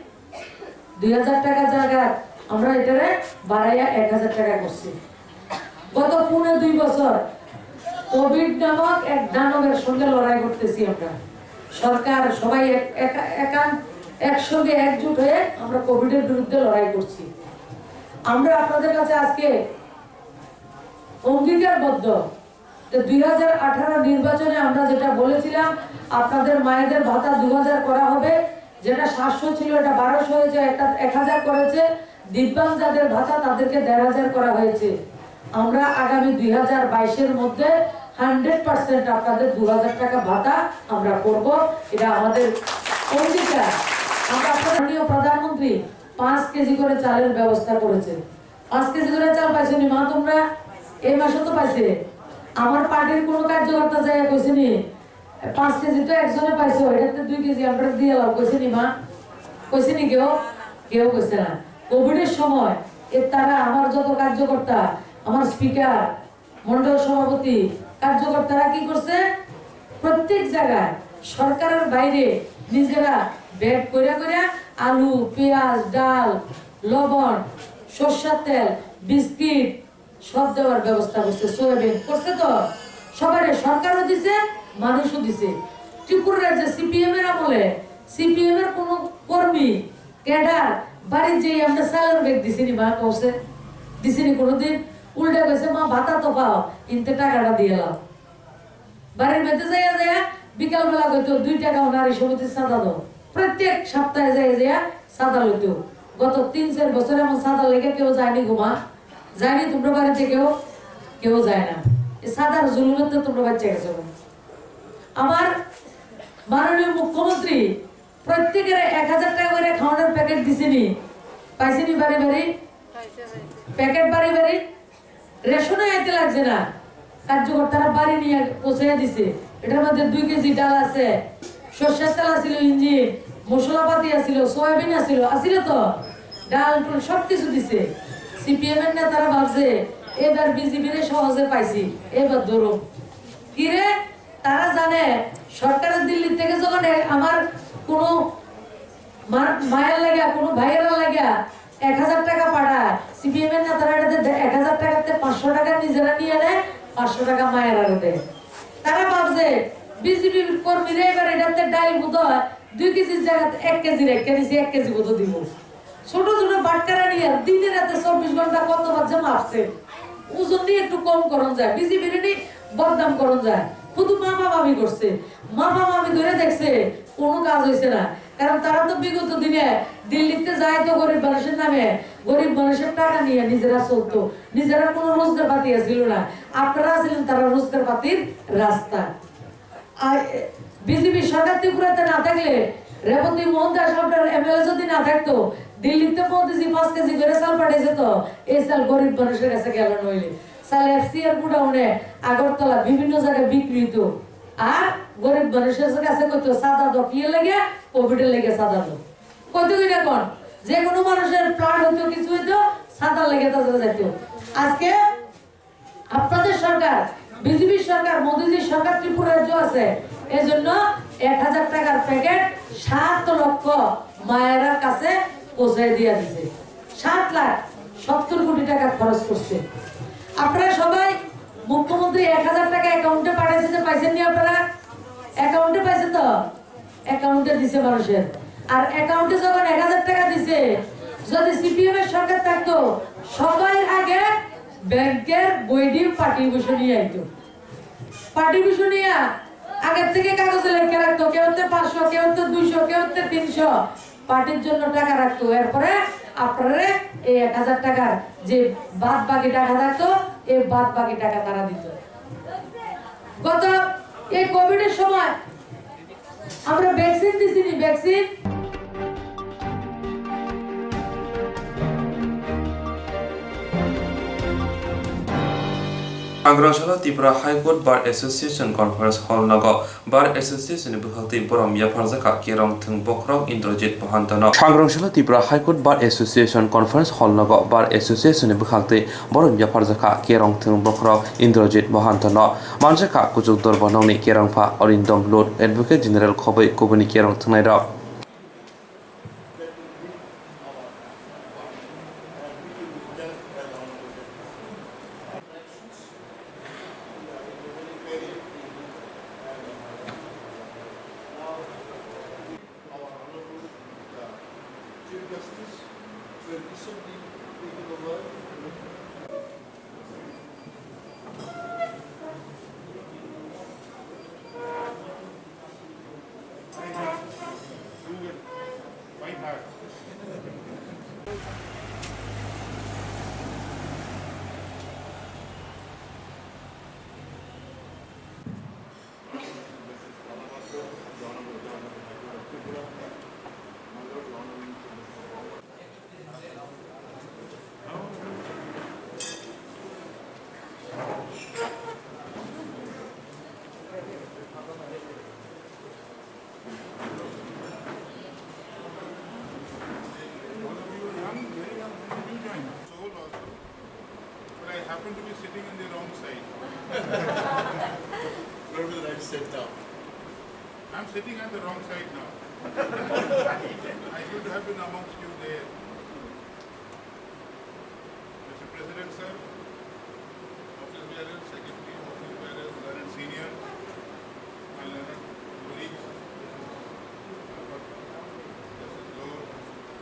দুই হাজার টাকা জায়গা আমরা এটারে বাড়াইয়া এক হাজার টাকা করছি। গত পৌনে দুই বছর কোভিড নামক এক দানবের সঙ্গে লড়াই করতেছি আমরা। সরকার সবাই এক-, একা-, একান-, একসঙ্গে একজুট হয়ে আমরা কোভিডের বিরুদ্ধে লড়াই করছি। আমরা আপনাদের কাছে আজকে অঙ্গীকারবদ্ধ যে দুই হাজার আঠারো নির্বাচনে আমরা যেটা বলেছিলাম, আপনাদের মায়েদের ভাতা দু হাজার করা হবে, যেটা সাতশো ছিল, এটা বারোশো হয়েছে, একটা এক হাজার করেছে, দিব্যাংগ যাদের ভাতা, তাদেরকে দেড় হাজার করা হয়েছে। আমরা আগামী দুই হাজার বাইশের মধ্যে হান্ড্রেড পার্সেন্ট আপনাদের দু হাজার টাকা ভাতা আমরা করব, এটা আমাদের অঙ্গীকার। আমরা আপনার মাননীয় প্রধানমন্ত্রী পাঁচ কেজি করে চালের ব্যবস্থা করেছে। পাঁচ কেজি করে চাল পাইছো নি মা তোমরা? এই মাসে তো পাইছে। আমার পার্টির কোনো কার্যকর্তা যায় কইছে নি, "পাঁচ কেজি তো একজনে পাইছো, এটাতে দুই কেজি আমরা দিয়ে লাও," কইছে নি মা? কইছে নি কেউ? কেউ কইছে না। কোভিডের সময় এ তারা, আমার যত কার্যকর্তা, আমার স্পিকার, মণ্ডল সভাপতি, কার্যকর্তারা কি করছে? প্রত্যেক জায়গায় সরকারের বাইরে নিজেরা ব্যাগ করে করে আলু, পেঁয়াজ, ডাল, লবণ, সর্ষের তেল, বিস্কিট সব দেওয়ার ব্যবস্থা করছে। সয়াবিন করছে তো, সবারে সরকারও দিছে, মানুষও দিছে। ত্রিপুরা রাজ্যে সিপিএম এর আমলে সিপিএম এর কোনো কর্মী, ক্যাডার বাড়ির যেই আমরা চালের ব্যাগ দিছিনি মা কৌশে, দিছিনি কোনোদিন? উল্টা কইছে, "মা, ভাতা তো পাও, ইনতে টাকাটা দিয়ে লাও।" বাড়ির মধ্যে যাইয়া যাইয়া বিকালবেলা কইতো, "দুই টাকা নারী সমিতির চাঁদা দাও।" প্রত্যেক সপ্তাহে যাইয়া যাইয়া চাঁদা লইতো। গত তিন চার বছর এমন চাঁদা লেগে কেউ যায়নি গো মা, যায়নি তোমরা বাড়িতে কেউ? কেউ যায় না। এই চাঁদার জুলুমের তো তোমরা বাচ্চা গেছো গো। আমার মাননীয় মুখ্যমন্ত্রী প্রত্যেকের এক হাজার টাকা করে খাওয়ানোর প্যাকেট দিছিনি, পাইছিনি বাড়ি বাড়ি? প্যাকেট বাড়ি বাড়ি রেশনে আইতে লাগছে না, কার্যকর্তারা বাড়ি নিয়ে পৌঁছে দিছে। এটার মধ্যে দুই কেজি ডাল আছে, সর্ষের তেল আছিল, ইঞ্জিন, মশলাপাতি আছিল, সয়াবিন আছিল, আছিল তো, ডাল টুল সব কিছু দিছে। সিপিএম এর নেতারা ভাবছে এবার বিজেপিরে সহজে পাইছি, এবার ধরো। কিরে, তারা জানে সরকারের দিল্লি থেকে যখন এ-, আমার কোনো মা-, মায়ের লাগা, কোনো ভাইয়ের লাগা এক হাজার টাকা পাঠায়, সিপিএম এর নেতারা এটাতে দে-, এক হাজার টাকাতে পাঁচশো টাকা নিজেরা নিয়ে নেয়, পাঁচশো টাকা মায়ের আরো দেয়। তারা ভাবছে বিজেপি কর্মীরা এবার এটাতে ডাইল বোধ হয় দুই কেজির জায়গাতে এক কেজি রেখে দিছে, এক কেজি বোধ দিব। ছোট ছোট বাটকারা নিয়ে দিনে রাতে চব্বিশ ঘন্টা কত বাজে মারছে। ওজন নিয়ে একটু কম করন যায়, বিজেপির নিয়ে বদনাম করন যায়। শুধু মাফামাফি করছে, মাফামাফি করে দেখছে, কোনো কাজ হয়েছে না। কারণ তারা তো বিগত দিনে দিল্লিতে যায় তো গরিব মানুষের নামে, গরিব মানুষের টাকা নিয়ে নিজেরা চলতো, নিজেরা কোনো রোজগার পাতি ছিল না। আপনারা ছিলেন তারা রোজগার পাতির রাস্তা। আর বিজেপি সরকার ত্রিপুরাতে না থাকলে রেবতী মোহন দাস আপনার এমএলএ যদি না থাকতো, দিল্লিতে মোদিজি পাঁচ কেজি করে চাল পাঠিয়ে যেত, এই চাল গরিব মানুষের কাছে গেল নইলে। চাল এফসিআর গুডাউনে, আগরতলা, বিভিন্ন জায়গায় বিক্রি হতো। আর গরিব মানুষের কাছে কইতো, "চাঁদা দাও, কি লাগে? কোভিডের লেগে চাঁদা দাও।" কইতো কিনা কোন? যে কোনো মানুষের প্ল্যান হইতো, কিছু হইতো, চাঁদার লেগে তাদের যাইতো। আজকে আপনাদের সরকার, বিজেপির সরকার, মোদিজির সরকার ত্রিপুরা রাজ্য আছে, এজন্য এক হাজার টাকার প্যাকেট সাত লক্ষ মায়েরার কাছে পৌঁছায় দিয়া দিছে। সাত লাখ সত্তর কোটি টাকা খরচ করছে। আপনারা সবাই মুখ্যমন্ত্রী এক হাজার টাকা অ্যাকাউন্টে পাঠাইছে, যে পাইছেন নি আপনারা? অ্যাকাউন্টে পাইছেন তো? অ্যাকাউন্টে দিছে মানুষের। আর অ্যাকাউন্টে যখন এক হাজার টাকা দিছে, যদি সিপিএম এর সরকার থাকতো, সবাই আগে ব্যাংকের বইটি পার্টি অফিসে নিয়ে আইতো। পার্টি অফিসে নিয়ে আগের থেকে কাগজে লেখা রাখতো, কেউ তো পাঁচশো, কেউ তো দুইশো, কেউ তো তিনশো। পার্টির জন্য টাকা রাখতো, এরপরে আপনারে এই এক হাজার টাকার যে বাদ বাকি টাকা থাকতো, এই বাদ বাকি টাকা তারা দিত। গত এই কোভিড এর সময় আমরা ভ্যাকসিন দিছি নি, vaccine. Sangrong salo Tripura High Court Bar Association Conference Hall nogo Bar Association ni bwkhak twi borom yapharjakha Kerongthwng Bokhorok Indrajit Mohanto no. Sangrong salo Tripura High Court Bar Association Conference Hall nogo Bar Association ni bwkhak twi borom yapharjakha Kerongthwng Bokhorok Indrajit Mohanto no. Manjakha kuchuk dorbanong ni kerongpha Arindam Lut, Advocate General khobwi kubuni kerong thwngnairok. But I happen to be sitting on the wrong side. Where will I sit down? I'm sitting on the wrong side now. I should have been amongst you there. Mister President, sir, office bearers, secretary, office bearers, learned senior, my learned colleagues, Justice Lord,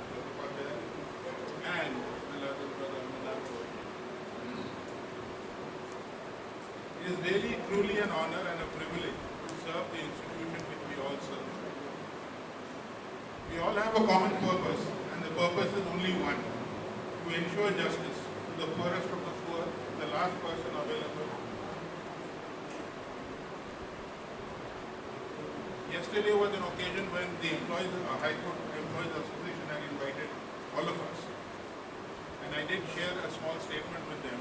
Chattopadhyay, and my learned brother Amarnath. It is really, truly an honor and a privilege to serve the institution which we all serve. We all have a common purpose, and the purpose is only one, to ensure justice to the poorest of the poor, the last person available. Yesterday was an occasion when the employees, uh, High Court Employees Association had invited all of us. And I did share a small statement with them,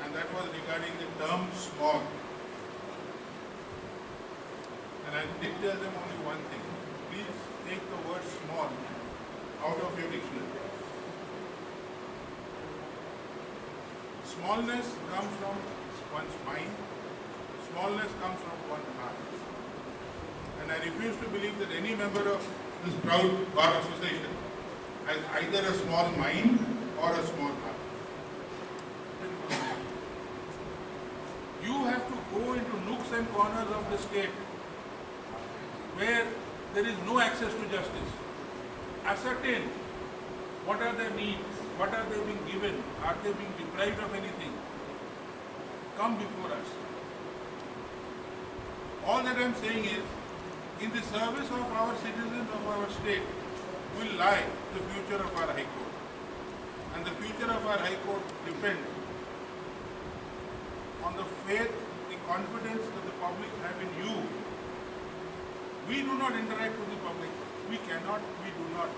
and that was regarding the term small. And I did tell them only one thing. Please take the word small out of your dictionary. Smallness comes from one's mind. Smallness comes from one's heart. And I refuse to believe that any member of this proud Bar Association has either a small mind or a small heart. You have to go into nooks and corners of the state where there is no access to justice. Ascertain what are their needs, what are they being given, are they being deprived of anything? Come before us. All that I am saying is, in the service of our citizens, of our state, will lie the future of our High Court. And the future of our High Court depends on the faith, the confidence that the public have in you. We do not interact with the public. We cannot, we do not.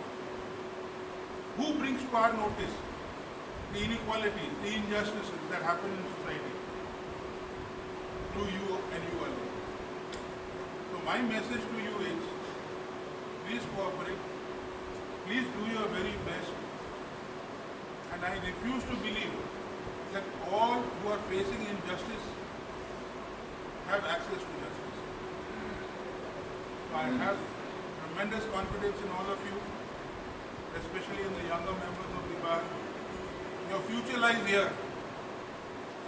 Who brings to our notice the inequalities, the injustices that happen in society? Through you and you alone. So my message to you is, please cooperate, please do your very best, and I refuse to believe that all who are facing injustice have access to justice. So I have tremendous confidence in all of you, especially in the younger members of the bar. Your future lies here.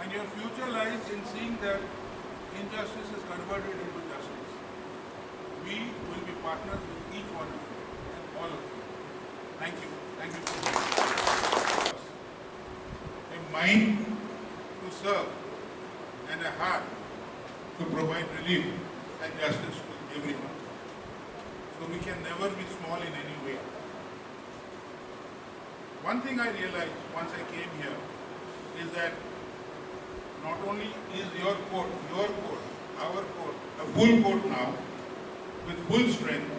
And your future lies in seeing that injustice is converted into justice. We will be partners with each one of you and all of you. Thank you. Thank you so much. A mind to serve and a heart to provide relief and justice to everyone. So we can never be small in any way. One thing I realized once I came here is that not only is your court, your court, our court, a full court now, with full strength,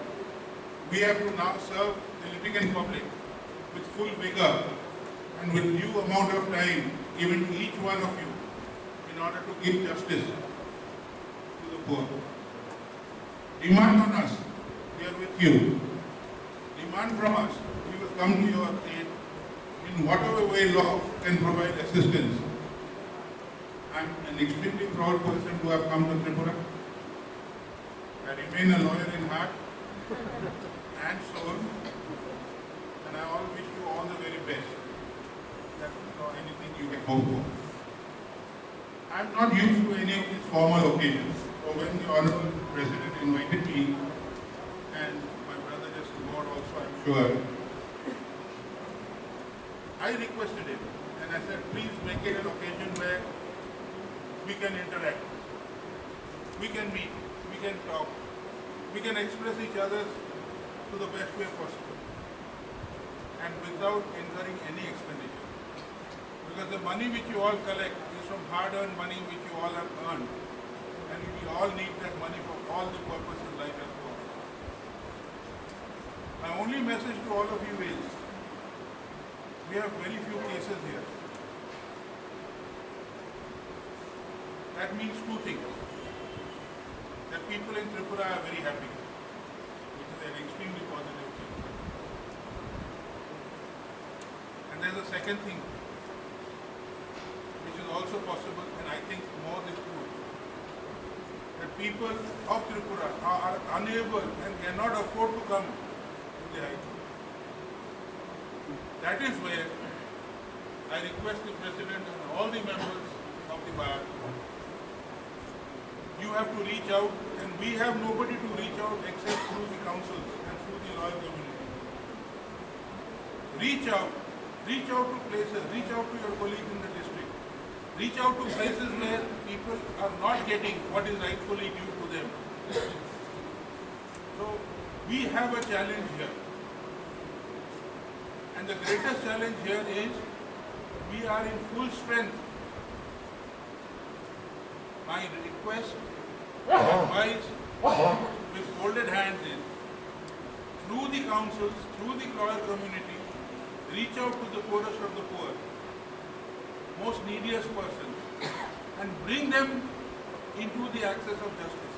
we have to now serve the litigant public with full vigor and with due amount of time given to each one of you in order to give justice to the poor. Demand on us, we are with you. Demand from us, we will come to your aid in whatever way law can provide assistance. I'm an extremely proud person to have come to Tripura. I remain a lawyer in heart and soul, and I all wish you all the very best. That is not anything you can hope for. I'm not used to any of these formal occasions, so when the Honorable President invited me, and my brother just bowed also, I'm sure, I requested him, and I said, "Please make it an occasion where we can interact, we can meet, we can talk, we can express each other to the best way possible, and without incurring any expenditure." Because the money which you all collect is from hard-earned money which you all have earned, and we all need that money for all the purpose in life as well. My only message to all of you is, we have very few cases here. That means two things. That people in Tripura are very happy, which is an extremely positive thing. And there's a second thing, which is also possible, and I think more this true, that people of Tripura are unable and cannot afford to come to the High Court. That is where I request the President and all the members of the bar, you have to reach out, and we have nobody to reach out except through the councils and through the lawyer community. Reach out, reach out to places, reach out to your colleagues in the district, reach out to places where people are not getting what is rightfully due to them. So we have a challenge here. And the greatest challenge here is we are in full strength. My request, my advice with folded hands is, through the councils, through the lawyer community, reach out to the poorest of the poor, most neediest persons, and bring them into the access of justice.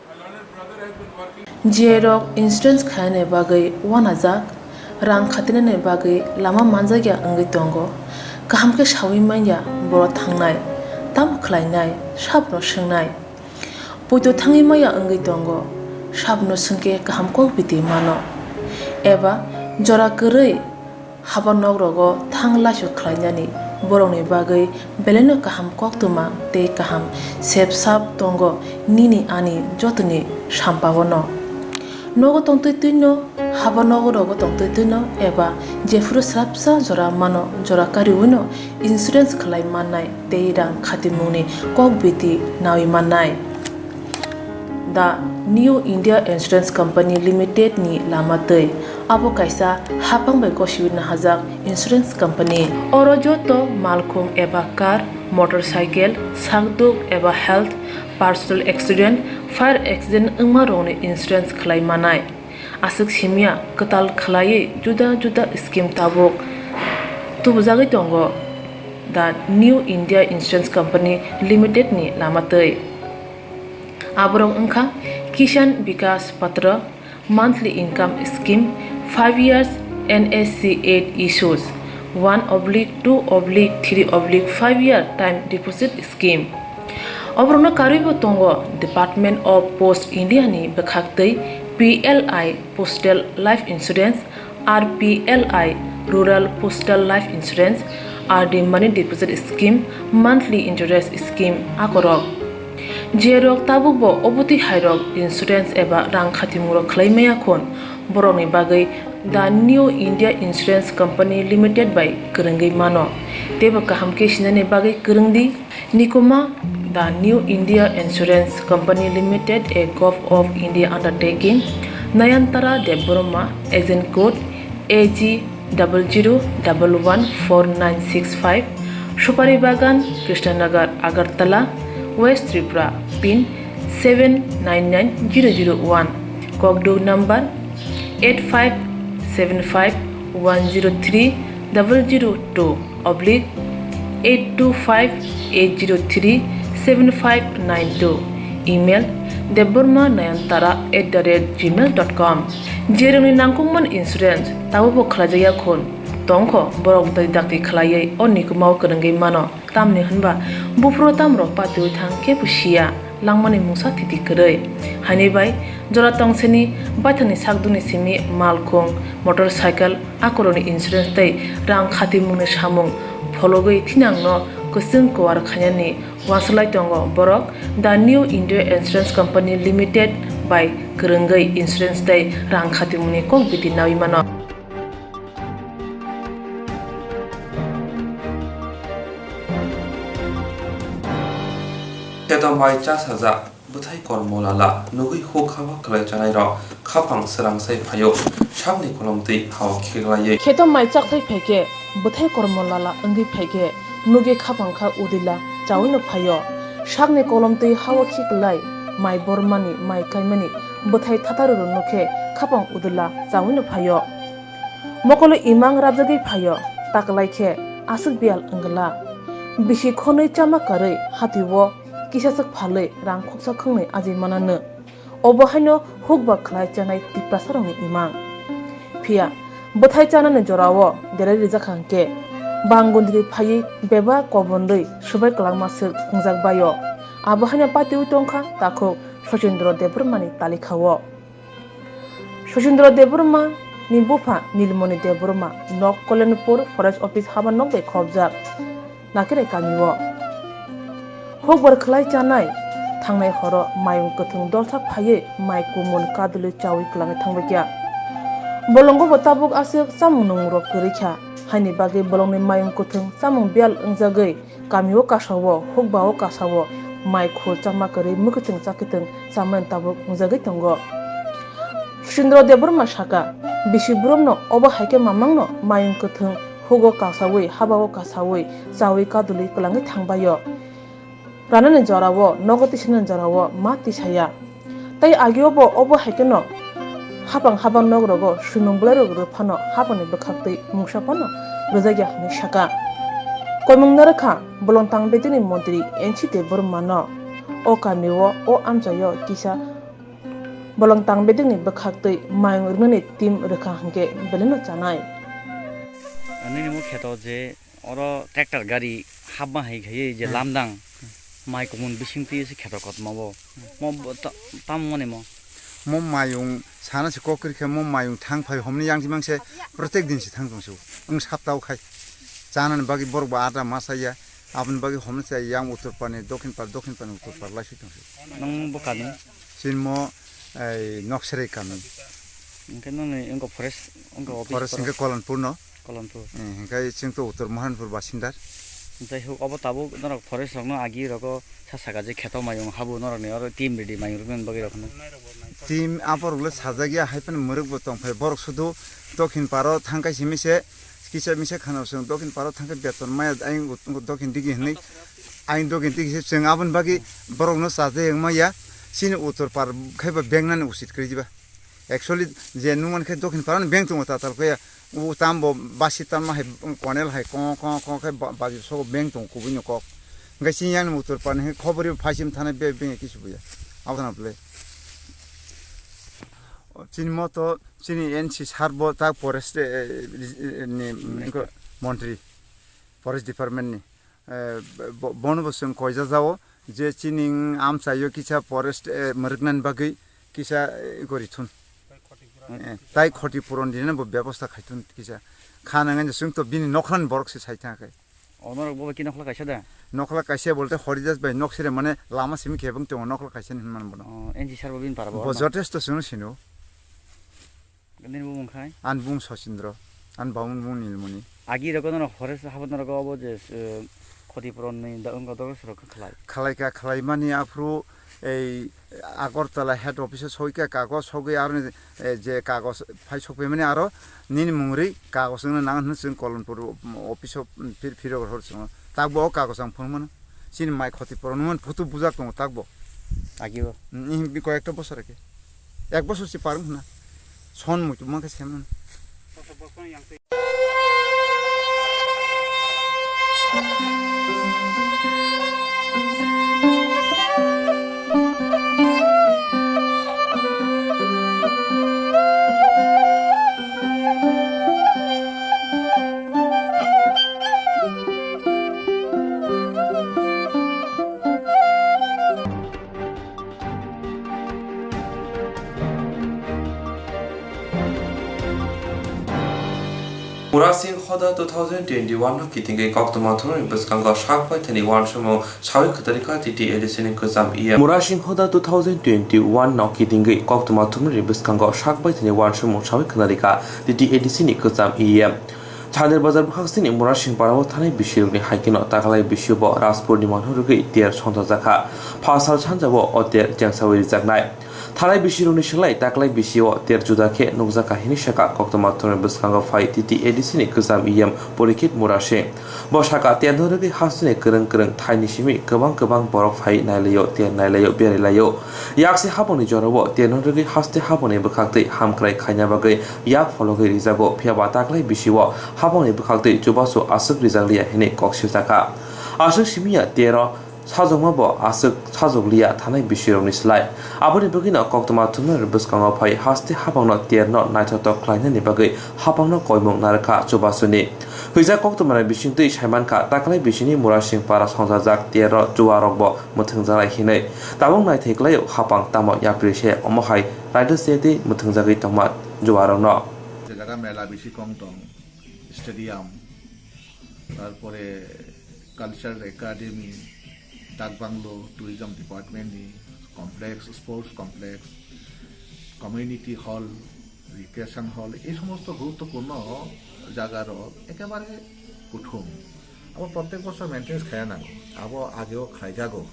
My learned brother has been working. G I rok insurance khainani bagwi uanajak, rang khatinani bagwi lama manjakya wngwi tongo. Kaham khe saui manya borok thangnai, tamo khlainai, sabono swngnai. Poito thangwi maya wngwi tongo, sabono swngkhe kaham kok biti mano. Eba jora kwrwi haba nok rogo thang laisu khlainani borokni bagwi belaino kaham koktwma tei kaham sep sap tongo nini ani jotoni sampaono. Nogo tongtwi twino, haba nogo rogo tongtwi twino eba jephuru swrapsa jora mano jora kariwino insurance khlai mannai tei rang khatimungni kok biti naui mannai. The New India Insurance Company Limited ni lama twi abo kaisa hapang bai gosiwi nahajak insurance company. Oro joto malkhung eba car, motorcycle, sakduk eba health, personal accident, fire accident wngma rokni insurance khlai manai. Aswk simya kwtal khlaiwi juda juda scheme tabuk tubujagwi tongo the New India Insurance Company Limited ni lama twi. Aborok wngkha Kisan Vikas Patra, monthly income scheme, five years N S C eight issues, one oblique two oblique three oblique five year time deposit scheme. Oborokno karwibo tongo Department of Post India ni bwkhaktwi P L I Postal Life Insurance, R P L I Rural Postal Life Insurance, R D money deposit scheme, monthly interest scheme akorok. Jerok tabukbo obotwi hairok insurance eba rang khatimungrok khlai maya khun, borokni bagwi The New India Insurance Company Limited bai kwrwngwi mano. Teibo kaham khe sinani bagwi kwrwng di. Nikuma, The New India Insurance Company Limited, a Govt of India undertaking, Nayantara Debbarma, agent code A G double zero double one four nine six five, Supari Bagan, Krishnanagar, Agartala, West Tripura, pin seven nine nine zero zero one, Kokduk number eight five seven five one zero three double zero two oblique eight two five eight zero three seven five nine two, email debbarma nayantara at the rate gmail dot com. Jerokni nangkukmani insurance tabukbo khlaijakya khun tongkho, borok bwtwi dakti khlaiwi o nikumao kwrwngwi mano. Tamni hwnba buphuru tamrok patiwi thang kebo siya, langmani mungsa thiti kwrwi. Haini bai jora tongseni baithangni sakduni simi malkhung, motorcycle, akorokni insurance tei rang khatimungni samung phologwi thinangno kwchwng kuar khainani uansuk lai tongo borok The New India Insurance Company Limited bai kwrwngwi insurance tei rang khatimungni kok biti naui mano. Keto mai cha sajak. Bwthai kormo lala nugwi huk haba kwlai chanairok khapang swrang sai phaio, sakni kolomtwi hao khiklaiwi. Kheto mai chakthai phaikhe, bwthai kormo lala wngwi phaikhe, nugwi khapang kha udila chawino phaio. Sakni kolomtwi hao khiklai, mai bormani, mai kaimani, bwthai thatharwrwk nukhe khapang udila chawino phaio. Mokolo imang rabjagwi phaio, taklaikhe aswk biyal wngla. Bisi khonwi chama karwi hatio kisaswk phalwi rang khoksa khwngnwi ajwi mananw. Obo haino hukba khlai chanai Tiprasarokni imang. Phiya bwthai chanani jorao delai rijak kha hwnkhe, bangundri phaiwi bebak kobonrwi swbai kwlangma swk wngjak baio. Abo haino patiwi tongkha takhuk Sachindra Debbarmani talikha-o. Sachindra Debbarma ni bupha Nilmoni Debbarma nok Kalyapur Forest Office haba nok bai khobjak Nakirai kamio. Hukbar khlai chanai thangnai horo mayung kwthwng dolsa phaiwi mai kumun kadulwi chawi kwlangwi thangbaikha. Bolongo bo tabuk aswk chamung nungrok kwrwi kha, haini bagwi bolongni mayung kwthwng chamung biyal wngjagwi kamio kasao, hukbao kasao mai khul chama kwrwi mwkhwtwng chakhwtwng chamani tabuk wngjagwi tongo. Sachindra Debbarma saka, bisi borokno obo hai khe mamangno mayung kwthwng hugo kasawi, habao kasawi, chawi kadulwi kwlangwi thangbaio. Ranani jorao, nogo tisanani jorao ma tisaya. Tei agio bo obo hai kheno hapang hapang nok rogo swimung bwlairok rw phano hapangni bwkhaktwi mungsa phano rwjakya hwnwi saka. Koimung narwkha bolong tang bedekni montri N C Debbarmano. O kamio o amchaio kisa bolong tang bedekni bwkhaktwi mayung rwnani team rwkha hwnkhe beleno chanai. Nini mukhe to je oro tractor gari hapma hai khaiwi je Hmm. lamdang Hmm. mai kumun bising twi se kheto kotorma bo. Hmm. Mo bo ta-, tamo mani mo? Mo mayung sana se kok kri khe mo mayung thang phai homni yang jimang se protek din se thang tong su. Ang sapta o khai. Chanani bagwi borok bo ada masa ya. Aboni bagwi homni se yang uttor pani, dokhin par, dokhin pani, uttor par lai si tong su. Nang bo kani? Sin mo, ei, Noksere kami. Hingke nini wngkha forest, wngkha office Forest poro? Hingke Kolanpur no. Kolanpur. Eh, hingke chwng to Uttor Mohanpur basinda. Jai hok, obo tabuk norok forest rokno agi rogo sa saka je kheto mayung habu norokni oro team ready mayung rwknani bagwi rok hwnwi. Team aborok le sajak ya, hai phano mwrwk bo tong phai. Borok sudu dokhin paro thang kai simi se, kisa misa khana chwng dokhin paro thang kai beton maya ayang dokhin digi hwnwi. Ayang dokhin digi se chwng aboni bagwi borokno sajak ya wngma ya. Chini Uttor par khai ba bengnani usit kwrwi diba. Actually, je nung mankhe dokhin parani beng tongo tatal khe, o tambo basi tanma hai konel hai kong kong kong khe ba-, baji sogo beng tongo kubui ni kok. Hingke chini yang ni uttor parani hingke khobori phaisim thana be beng kisu buya. Abo thana ble. Chini moto, chini N C sir bo ta forest, eh, eh, ni, Minister. Montri, forest department ni. Eh, bo-, bono bo chwng koijajao je chini amchaio kisa forest, eh, mwrwknani bagwi kisa, eh, gori thun. Eh, tai khoti puron dinani bo bebosta khai thun kisa. Kha nangani chwng to bini nokhrani borok se sai thang khe. O norok bo bai khe nokhla kaisa da? Nokhla kaisa bolte Horidas bai nok sire mane lama simi khe bang tongo nokhla kaisa ni hinmano bono. O, N G sir bo bini para bo Bo hwnba? Jotesto chwngno sino. Nini bumung khai? An bung Sachindra, an bamung bung Nilmoni. Agi rogo no hore sa habat rogo obo je, eh, khoti puron ni da wngkha dorok sero kha khlai. Khlai ka khlai mani aphuru ei Agartala head office o soi ka kagos sogwi aro ni, eh, je kagos phai sokphaimani aro nini mungri kagos wngna nang hwnwi chwng Kolonpur office o phir phirok hor chwngo. Takbo o kagos ang phunukmano. Chini mai khoti puron wngmani photo bujak tongo takbo. Agi o. Hmm, koyekta bosor age. Ek bosor si par wngkha na. Son muitu ma khe sem. Murasing Hoda two thousand twenty-one no kitingwi koktwma thumnani bwskango sak baithani uansukmung sawi kwtari kha T T A D C ni kwcham E M. Murasing Hoda two thousand twenty-one no kitingwi koktwma thumnani bwskango sak baithani uansukmung sawi khwnari kha T T A D C ni kwcham E M. Chandir Bazar bwkhaksini Murasing Parao thanai bisirokni hai kheno taklai bisio bo Rajpurni manhorogwi ter songchajakha. Phasal sanjao o ter chengsawi rijaknai. Thanai bisirokni swlai taklai bisio ter juda khe nukjakha hini sakha koktwma thumnani bwskango phai T T A D C ni kwcham E M Porikhit Murasing. Bo sakha terno rwgwi hasteni kwrwng kwrwng thaini simi kwbang kwbang borok phai nailaio, ter nailaio, berailaio. Yakse habangni jorao terno rwgwi haste habangni bwkhaktwi hamkrai khaina bagwi yak phologwi rijago, phiya ba taklai bisio habangni bwkhaktwi chubachu aswk rijakliya hwnwi kok siljakha. Aswk simiya tero sajokma bo aswk sajokliya thanai bisirokni slai. Aboni bagwino koktwma thumnani bwskango phai haste habangno terno naithotok khlainani bagwi habangno koimung narwkha chubachuni. Hwijak koktwmani bisingtwi saimankha taklai bisini Murasing Para songchajak terno chuarokbo mwthwngjaknai hinwi. Tabuk naithai klaio hapang tamo yapri se omo hai raida se tei mwthwngjagwi tongma juarokno. Je jaga mela bisi kong tong, stadium, tarpore cultural academy, dak banglo, tourism department ni complex, sports complex, community hall, recreation hall, এই সমস্ত গুরুত্বপূর্ণ জায়গারও একেবারে কুঠুম। আবার প্রত্যেক বছর মেনটেন্স খাইয়া নাগো, আবো আগেও খাইজাগো।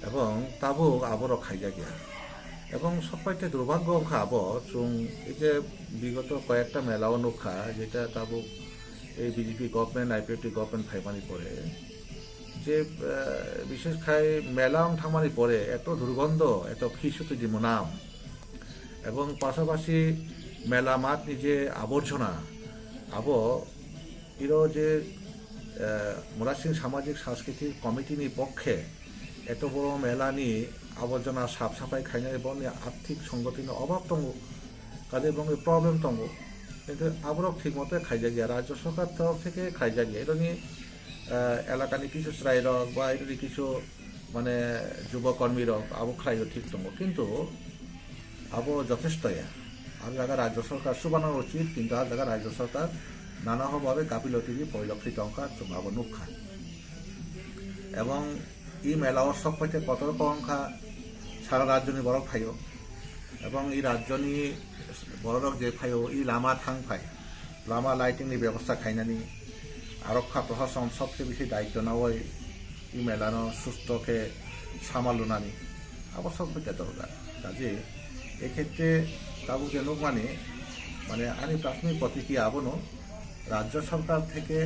এবং tabuk aborok khaijak ya. Ebong sokpaite durbhagyo wngkha abo, chwng ei je bigoto koyekta mela o nukha, jeta tabuk ei B J P government, I P F T government phaimani pore, je, eh, bishesh khai mela wng thangmani pore eto durgondo, eto khisu twi di monam, ebong pasapasi mela matni je aborjona, abo Iro je, eh, Murasing Samajik Sanskriti Committee ni pokkhe eto boro mela ni aborjona sap sapai khainai boni arthik songoti ni obab tongo, kaje boni problem tongo, kintu aborok thik mote khaijak ya, Rajya Sarkar torop theke khaijak ya, ironi, eh, elaka ni kisu chwrai rok ba ironi kisu mane jubo kormi rok abo khlaio thik tongo, kintu abo jothesto ya. Abo jaga Rajya Sarkar chubana uchit, kintu ah jaga Rajya Sarkar nana ho babe gapiloti di poilokti tongkha, chwng abo nukha. Ebong i mela o sok paite kotor kok wngkha, sara rajyoni borok phaio. Ebong i rajyoni bororok je phaio, i lama thang phai, lama lighting ni bebosta khainani, arokha prosason sobse bisi daitto nawi i mela no susto khe samal lunani, abo sok bai dorkar. Kaje ekhetre tabuk je nukmani, mane ani prasmik protikriya abono, Rajya Sarkar theke,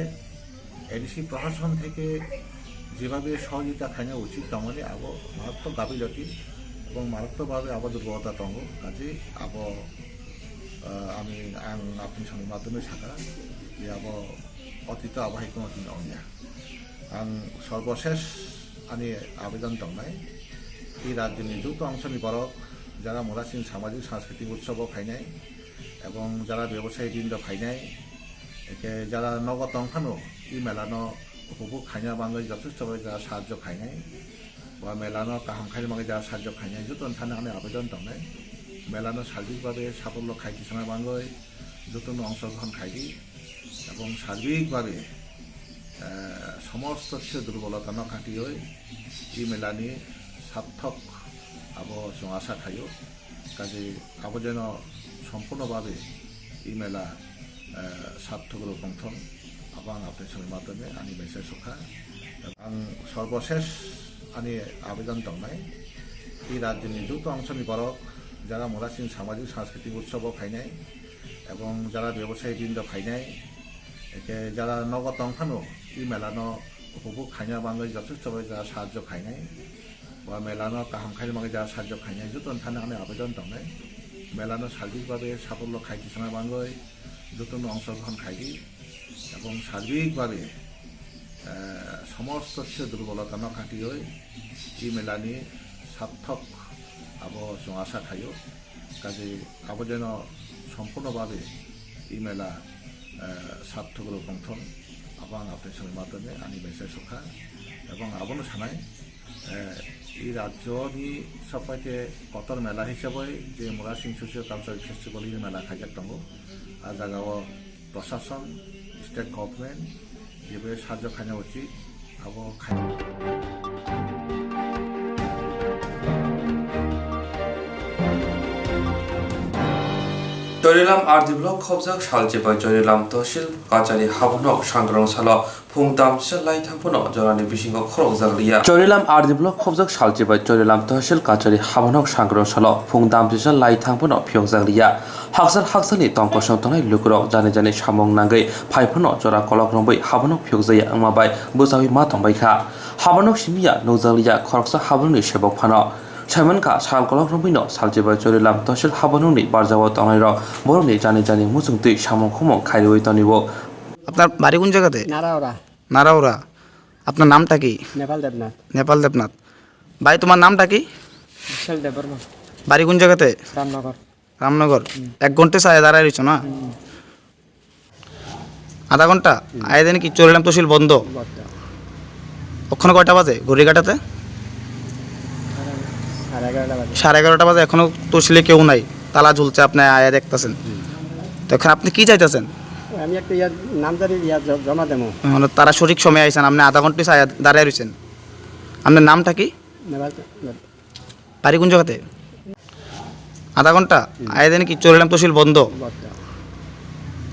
A D C prosason theke jebabe sohojogita khaina uchit tongmani abo marattok gapiloti ebong marattok babe abo durbolota tongo. Kaje abo, ah, ami, ang apni soni madhyome sakha je abo otito abo hai kono din ongya. Ang sorbosesh ani abedon tongnai, ei rajyoni joto ongsoni borok jara Murasing Samajik Sanskriti Utsobo phainai, ebong jara bebosayi brindo phainai, eke jara nogo tong phano, i mela no upobhog khaina bagwi jothesto bai jara sahajjo khainai, ba mela no kaham khaina bagwi jara sahajjo khainai, joto ni thani ani abedon tongnai, mela no sarbik babe safollo khai tisana bagwi joto no ongshogrohon khaidi, ebong sarbik babe somosto se durbolotano katioi e melani sarthok abo chwng asa khaio. Kaje abo jeno sompurno babe e mela sarthok rok wngthon, abo ang apni songni matome ani message sokha. Ang sorbosesh ani abedan tongnai, e rajyoni joto ongsoni borok jara Murasing samajik sanskriti utsobo phainai, ebong jara bebosayi brindo phainai, eke jara nogo tongphano e melano upobhog khaina bagwi jotheshto bai jara sahajjo khainai, ba melano kaham khaina bagwi jara sahajjo khainai, joto thani ani abedan tongnai. Melano sarbik babe safollo khai tisana bagwi jotono ongshogrohon khaidi, ebong sarbik babe somosto se durbolotano katioi e melani sarthok abo chwng asa khaio. Kaje abo jeno sompurno babe e mela sarthok rok wngthon, abo ang apni songni matome ani message sokha. Ebong abono sanai, e rajyoni sopaite kotor mela hisabai je Murasing Socio Cultural Festival e mela khaijak tongo. A jagao prosason, state government jebe sahajjo khaina uchit, abo khai. Chorilam R D block khobjak Salchibai Chorilam Tehsil Kachari Habonok Sangrong Salo phung damchisa lai thangphano jorani bisingo khorokjak liya. Chorilam R D block khobjak Salchibai Chorilam Tehsil Kachari Habonok Sangrong Salo phung damchisa lai thangphano phiyokjak liya. Haksar haksarni tongkosong tongnai lukurok jani jani samung nangwi phai phano jora kolok romwi haborok phiyokjaya wngma bai bwchaui ma tongbai kha. Haborok simi ya nukjakliya khoroksa haborokni sebok phano. Saimankha sal kolok romwino Salchibai Chorilam Tehsil haborokni barjao tongnairok borokni jani jani muchungtwi samung khumung khairwi tonio. আপনার বাড়ি কোন জায়গাতে? নারাওরা। নারাওরা। আপনার নামটা কি? নেপাল দেবনাথ। নেপাল দেবনাথ। ভাই, তোমার নামটা কি? বিশাল দেববর্মা। বাড়ি কোন জায়গাতে? রামনগর। রামনগর। হুম। এক ঘন্টা ছায়া দাঁড়ায় রয়েছো না? হুম। আধা ঘন্টা? হুম। আয়া দেন কি চরিলাম তহসিল বন্ধ? বন্ধ। ওখানে কয়টা বাজে ঘড়ি কাটাতে? সাড়ে এগারোটা বাজে। সাড়ে এগারোটা বাজে, এখনো তহসিলে কেউ নাই, তালা ঝুলছে, আপনি আয়া দেখতেছেন। হুম। তো এখন আপনি কি চাইতেছেন? আমি একটা ইয়ার নামজারি ইয়া জ-, জমা দেবো। মানে তারা সঠিক সময় আইছেন, আপনি আধা ঘন্টা ছায়া দাঁড়ায় রয়েছেন। আপনার নামটা কি? নেপাল। বাড়ি কোন জায়গাতে? আধা ঘন্টা? হুম। আয়া দেন কি চরিলাম তহসিল বন্ধ? বন্ধ।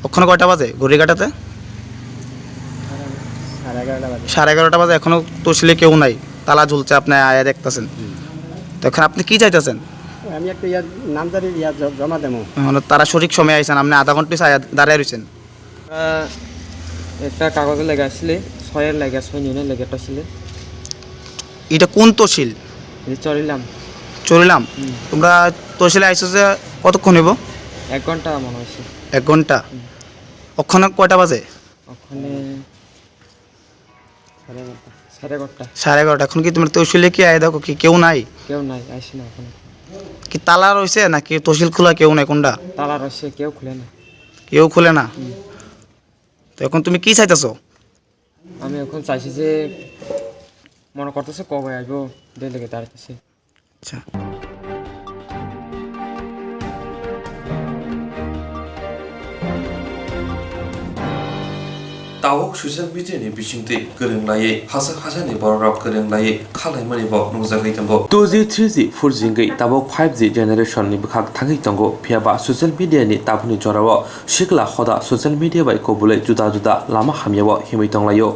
ওখানে কয়টা বাজে ঘড়ি কাটাতে? সাড়ে এগারোটা বাজে। সাড়ে এগারোটা বাজে, এখনো তহসিলে কেউ নাই, তালা ঝুলছে, আপনি আয়া দেখতেছেন। হুম। তো এখন আপনি কি চাইতেছেন? আমি একটা ইয়ার নামজারি ইয়া জ-, জমা দেবো। মানে তারা সঠিক সময় আইছেন, আপনি আধা ঘন্টা ছায়া দাঁড়ায় রয়েছেন। আমরা একটা কাগজে লেখা আসলে, ছয়ের লেখা, ছয় নিউনের লেখা একটা আসলে। এটা কোন তহসিল? এই চরিলাম। চরিলাম? হুম। তোমরা তহসিলে আইছো যে কতক্ষণ হইব? এক ঘন্টা মনে হয়েছে। এক ঘন্টা? হুম। ওখানে কয়টা বাজে? ওখানে সাড়ে এগারোটা। সাড়ে এগারোটা। এখন কি তোমরা তহসিলে কি আয় দেখো কি কেউ নাই? কেউ নাই, আইসি না এখন। কি তালা রয়েছে নাকি তহসিল খোলা কেউ নাই কোনটা? তালা রয়েছে, কেউ খুলে না। কেউ খুলে না? হুম। তো এখন তুমি কি চাইতেছো? আমি এখন চাইছি যে মনে করতেছে কবে আইবো, ডেলিগেট আর কাছে। আচ্ছা। Tabuk social media ni bisingtwi kwrwng laiwi hachak hachani bororok kwrwng laiwi khalaimani bo nukjagwi tongo. Two G, three G, four G wngwi tabuk five G generation ni bwkhak thangwi tongo, phiyaba social media ni tabukni jorao sikla hoda social media bai kubulwi juda juda lama hamyao himwi tonglaio.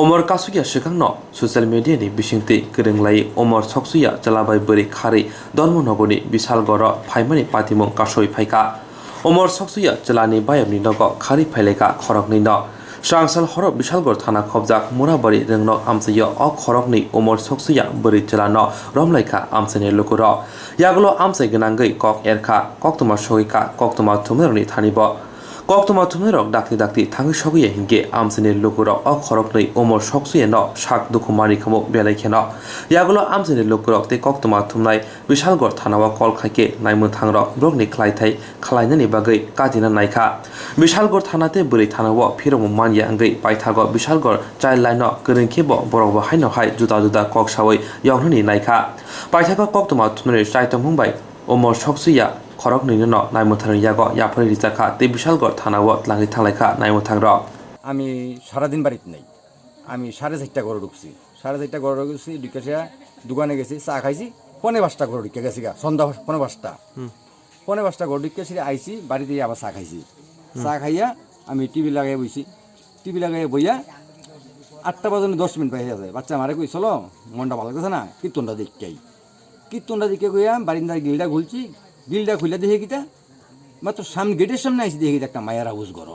Umor kasukya swkangno social media ni bisingtwi kwrwng lai umor soksuya chwla bai bwrwi kharwi Dharmanagor ni Bishalgoro phaimani patimung kasui phaikha. Umor soksuya chwla ni bayapni nogo kharwi phailaikha khoroknwi no. Swrangsal horo Bishalgor thana khobjak Murabari rwngnok amchaio o khoroknwi umor soksuya bwrwi chwla no romlaikha amchaini lukurok. Yagulo amchai gwnangwi kok erkha, koktwma sogwikha, koktwma thumnairokni thani bo. Koktwma thumnairok dakti dakti thangwi sogwi ya hinkhe amchaini lukurok o khoroknwi umor soksuya no sak dukhu manwi khamu belai kheno. Yagulo amchaini lukurok tei koktwma thumnai Bishalgor thanao call khaikhe naimwthangrok borokni khlaithai khlainani bagwi katina naikha. Bishalgor thana tei bwrwi thanao phirokmung manya wngwi paithago Bishalgor child line no kwrwngkhe bo borokbo haino hai juda juda kok sawi yoknani naikha. Paithago koktwma thumnai chaitongmung bai Umor soksuya khoroknwino naimwthangrokni yago yapharwi rijakha tei Bishalgor thanao tlangwi thanglaikha naimwthangrok. আমি সারাদিন বাড়িতে নেই। আমি সাড়ে চারটা ঘরে ঢুকছি। সাড়ে চারটা ঘরে ঢুকছি, ঢুকে সে দোকানে গেছি, চা খাইছি, পৌনে পাঁচটা ঘরে ঢুকে গেছি গা, সন্ধ্যা পৌনে পাঁচটা। হুম। পৌনে পাঁচটা ঘরে ঢুকে সে আইছি, বাড়িতে আবার চা খাইছি। হুম। চা খাইয়া আমি টিভি লাগাই বইছি। টিভি লাগাই বইয়া আটটা বাজে দশ মিনিট বাকি আছে। বাচ্চা মারে কই, "চলো, মনটা ভালো লাগতেছে না, কীর্তনটা দেখি আই।" কীর্তনটা দেখে কইয়া বারিন্দার গ্রিলটা খুলছি, গ্রিলটা খুলে দেখে কিতা, মাত্র সামনে, গেটের সামনে আইছি, দেখি কিতা একটা মায়ের আওয়াজ ঘর।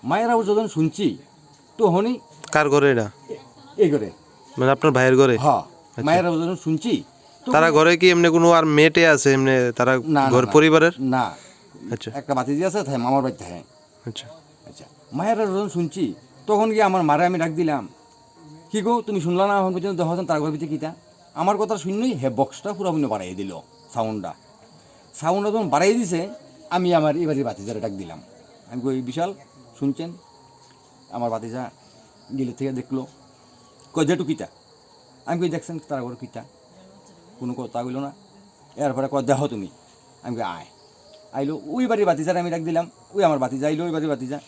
মায়ের আওয়াজ যখন শুনছি, তখনই কার ঘরে এটা? এ-, এই ঘরে। মানে আপনার ভাইয়ের ঘরে? হ্যাঁ, আচ্ছা। মায়ের আওয়াজ যখন শুনছি, তখন তারা ঘরে কি এমনি কোনো আর মেয়ে টেয়ে আছে, এমনি তারা না, না, ঘর না। পরিবারের? না। আচ্ছা। একটা ভাতিজি আছে, থাকে মামার বাড়িতে থাকে। আচ্ছা। আচ্ছা, মায়ের আওয়াজ যখন শুনছি, তখন গিয়ে আমার মারে আমি ডাক দিলাম, "কি গো, তুমি শুনলা না এখন পর্যন্ত? দেখো তার ঘরের ভিতরে কিতা?" আমার কথা শুনলেই হে বক্সটা পুরো বাড়াই দিল, সাউন্ডটা। সাউন্ডটা যখন বাড়াই দিছে, আমি আমার এবারে ভাতিজারে ডাক দিলাম। আমি কই, "বিশাল, শুনছেন?" আমার ভাতিজা গিলে থেকে দেখলো, কয়, "জেঠু কিতা?" আমি কই, "দেখছেন তারা ঘর কিতা?" কোনো কথা হইলো না। এরপরে কয়, "দেখো তুমি।" আমি কই, "আয়।" আইলো, ওই বাড়ির ভাতিজারে আমি ডাক দিলাম, ওই আমার ভাতিজা আইলো, ওই বাড়ির ভাতিজা।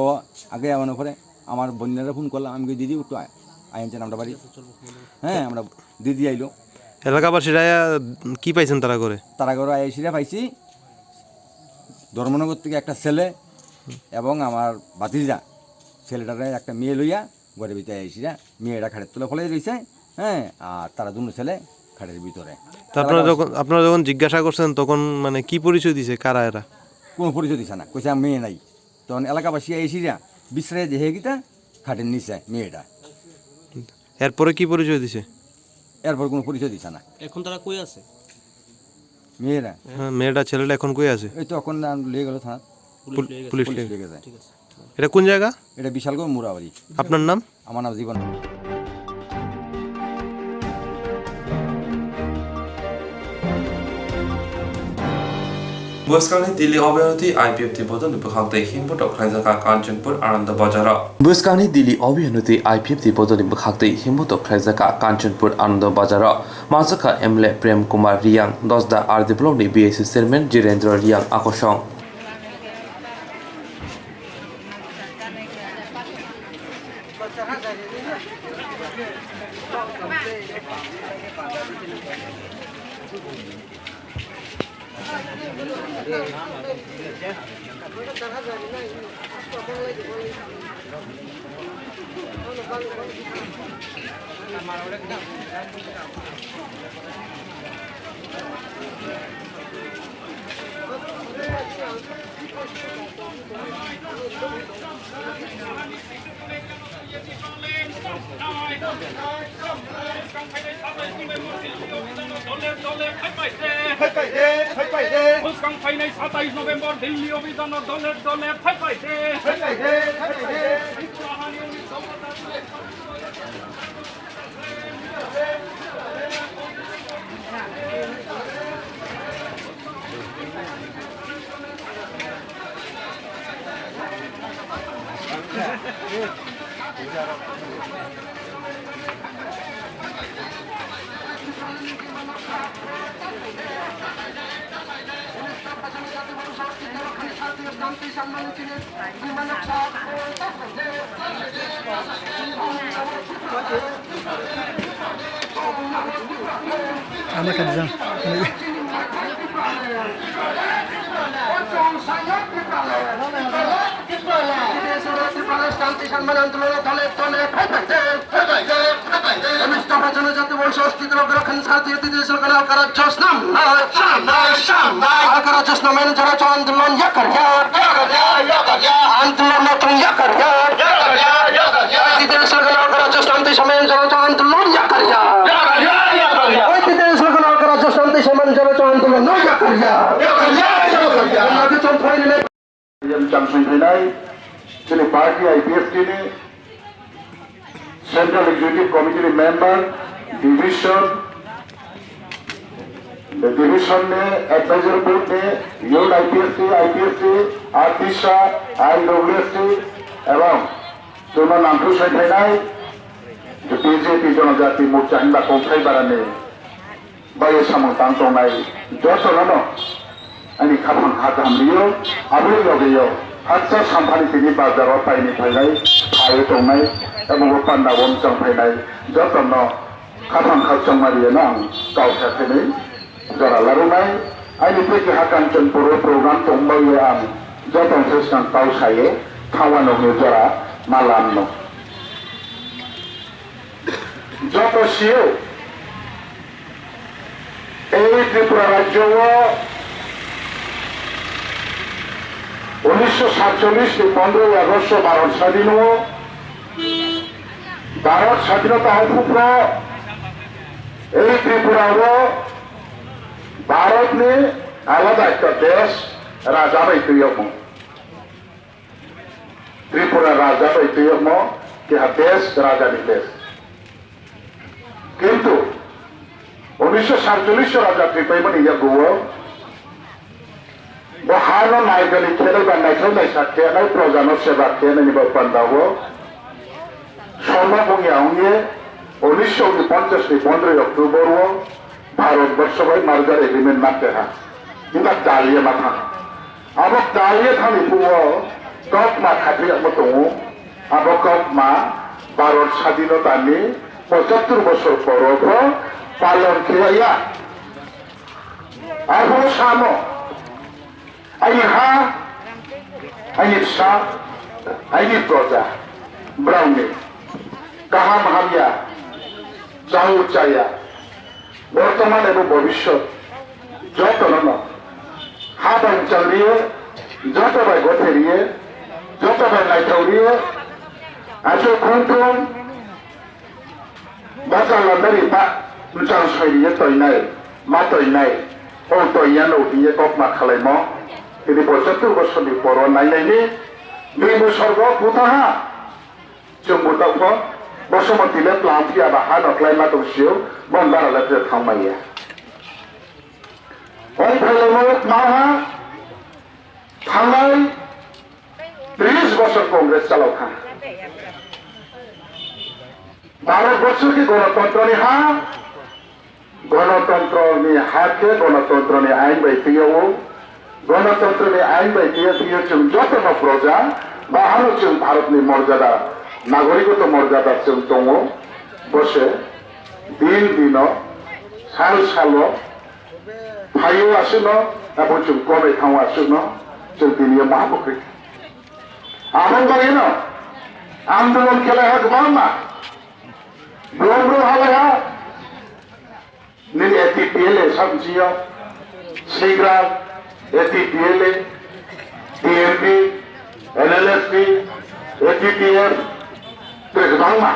ও আগে আমার উপরে আমার বোনেরা ফোন করলাম, আমি কই, "দিদি, একটু আয়, আয় আনছেন আমরা বাড়ি।" হ্যাঁ, আমরা দিদি আইলো। এলাকাবাসীরা, আহ, কি পাইছেন তারা ঘরে? তারা ঘরে আইসিরা পাইছি ধর্মনগর থেকে একটা ছেলে এবং আমার ভাতিজা, ছেলেটারে একটা মেয়ে লইয়া ঘরের ভিতরে আইসিরা, মেয়েটা খাটের তলে ফলাই রইছে, হ্যাঁ, আর তারা দুনো ছেলে খাটের ভিতরে। তা আপনারা এলাকাবাসী যখন, আপনারা যখন জিজ্ঞাসা করছেন, তখন মানে কি পরিচয় দিছে, কারা এরা? কোনো পরিচয় দিছে না, কইছে, "আমি মেয়ে নাই।" তখন এলাকাবাসী আইসিরা বিশ্রায় দেহে কিতা খাটের নিচে মেয়েটা। এরপরে কি পরিচয় দিছে? এরপর কোনো পরিচয় দিছে না। এখন তারা কই আছে? মেয়েরা? হ্যাঁ, মেয়েটা, ছেলেটা এখন কই আছে? এই তো এখন না লিয়ে গেল থানা। পুলিশ পুল-, লিয়ে গেছে। পুলিশ পুলিশ লিয়ে লিয়ে গেছে। ঠিক আছে। এটা কোন জায়গা? এটা বিশালগড় মুরাবাড়ি। আপনার নাম? আমার নাম জীবন। Bwskangni Delhi obiyangni I P F T bodolni bwkhak twi himbotok khlaijak kha Kanchanpur Ananda Bazaro. Bwskangni Delhi obiyangni I P F T bodolni bwkhak twi himbotok khlaijak kha Kanchanpur Ananda Bazaro. Manjakha M L A Prem Kumar Reang, Dosda R D blockni B I C chairman Jirendra Reang akosong. Bwskang phainai satais November Delhi obhijano dole dole phaibai de. আমরা কাজে যান। শান্তি সম্মান আন্দোলনে দলে দলে ফেরত দে, ফেরত দে, ফেরত দে। মুস্তফা জনজাতি বংশ অস্তিত্ব রক্ষণ স্বার্থে ত্রিদেশীয় গণ ঐক্য রাজ্য নাম নাই, নাম নাই, নাম নাই। ঐক্য রাজ্য নামে জনতা আন্দোলন ইয়া করিয়া, ইয়া করিয়া, ইয়া করিয়া। আন্দোলন নতুন ইয়া করিয়া, ইয়া করিয়া, ইয়া করিয়া। ত্রিদেশীয় গণ ঐক্য রাজ্য শান্তি সময়ে জনতা আন্দোলন ইয়া করিয়া, ইয়া করিয়া, ইয়া করিয়া। ত্রিদেশীয় গণ ঐক্য রাজ্য শান্তি সময়ে জনতা আন্দোলন ইয়া করিয়া, ইয়া করিয়া, ইয়া করিয়া। Champion phainai, chini party I P F T ni Central Executive Committee ni member, division, the division ni advisor board ni, youth I P F T, I P F T, R T S A, I W F T, ebong chwngno nangkuk sai phainai, the B J P Jonojati Morcha hinba Kongthai Barani bai samung tang tongnai jotono no ani khaphang ha kaham rio, aboni loge yo hakcha samphani tini bazar o paini phainai phaiwi tongnai Abo bo panda bo mwchang phainai jotono khaphang khakchangma riyano ang kau kha khenwi jora larwnai. Aini twi keha Kanchanpur o program tongbawi ang joto khe swkang kau saye thangwano hwnwi jora ma lamno. Joto sio ei Tripura rajyo o unisho satchollish ni pondroi Agosto Bharat sadin o Bharat sadinota haiphukro ei Tripura o Bharat ni alada ekta desh raja bai twi yokmo. Tripura raja bai twi yokmo keha desh, raja ni desh. Kintu unisho satchollish raja twi paimani yaguo bo hano naigani khelai ba naithok naisa khenai, proja no seba khenai ni bo panda o somma bungya ongye unisho ponchash ni pondroi October o Bharat borsho bai merger agreement ma keha. Hinba daliye ma thang. Abo kaliya thani phuo kokma khatriyakma tongo. Abo kokma Bharat sadinotani pochattor bosor poro pho palon khilaiya. Abo samo, aini ha, aini bwsa, aini proja, browni kaham hamya, chao chaya, bortoman ebo bobishyot jotono no ha bai chang riye, joto bai gothe riye, joto bai naithok riye, aswk khungthung bacha landari ba mwchang soi riye toinai, ma toinai, o toiya no hiye kokma khalaimo, tini pochattor bosorni poro nainaini, bini bosor bo butha ha. Chwng bo tongkho, bo somo tile plan phiya ba ha no khlaima tong sio, bon bara le thang maya. Ong phailamo maha thangnai tris bosor Congress chalok kha. Bharat borso khe gonotontro ni ha, Gonotontro ni ha khe gonotontro ni ain bai twiyo. Gonotontro ni ain bai twiyo twiyo chwng joto no proja ba hano chwng Bharat ni morjada, nagorikotto morjada chwng tongo. Bo se din dino, sal salo phaio aswk no, abo chwng komai thango aswk no, chwng tini o maha bwkwi. Aboni bagwi no andolon khelai ha kwbangma. Brum brum halai ha. Nini A T P L A samsio, Sigrang, A T P L A, T M P, N L F P, A T P F, tei kwbangma.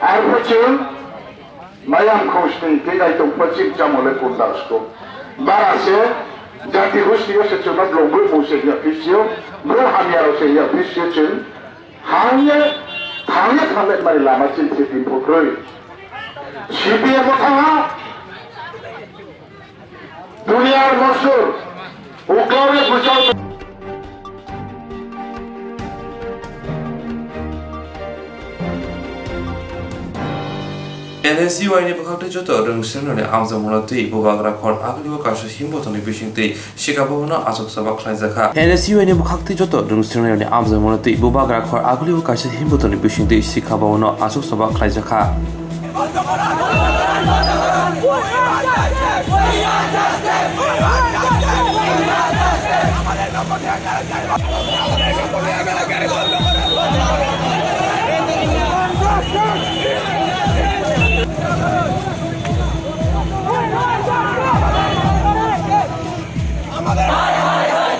Arpho chwng mayam khosni tei naitung pachim chamole kundarsko. Bara se jati husni se chwngno blongwi mung se ya pisio, bro hamya rok se ya pisio chwng. Thangye, thangye, thangye mari lama chini se din phukrwi. C P M o thangha. Duniyar mashhur. Uklore bujao. N S U I ni bwkhak tei joto rwngsirnani amjokmano twi bubagra khor agulio kaisa himbothorni bisingtwi Sikha Bhavan o achuk chobak khlaijakha. N S U I ni bwkhak tei joto rwngsirnai rokni amjokmano twi bubagra khor agulio kaisa himbothorni bisingtwi Sikha Bhavan o achuk chobak khlaijakha.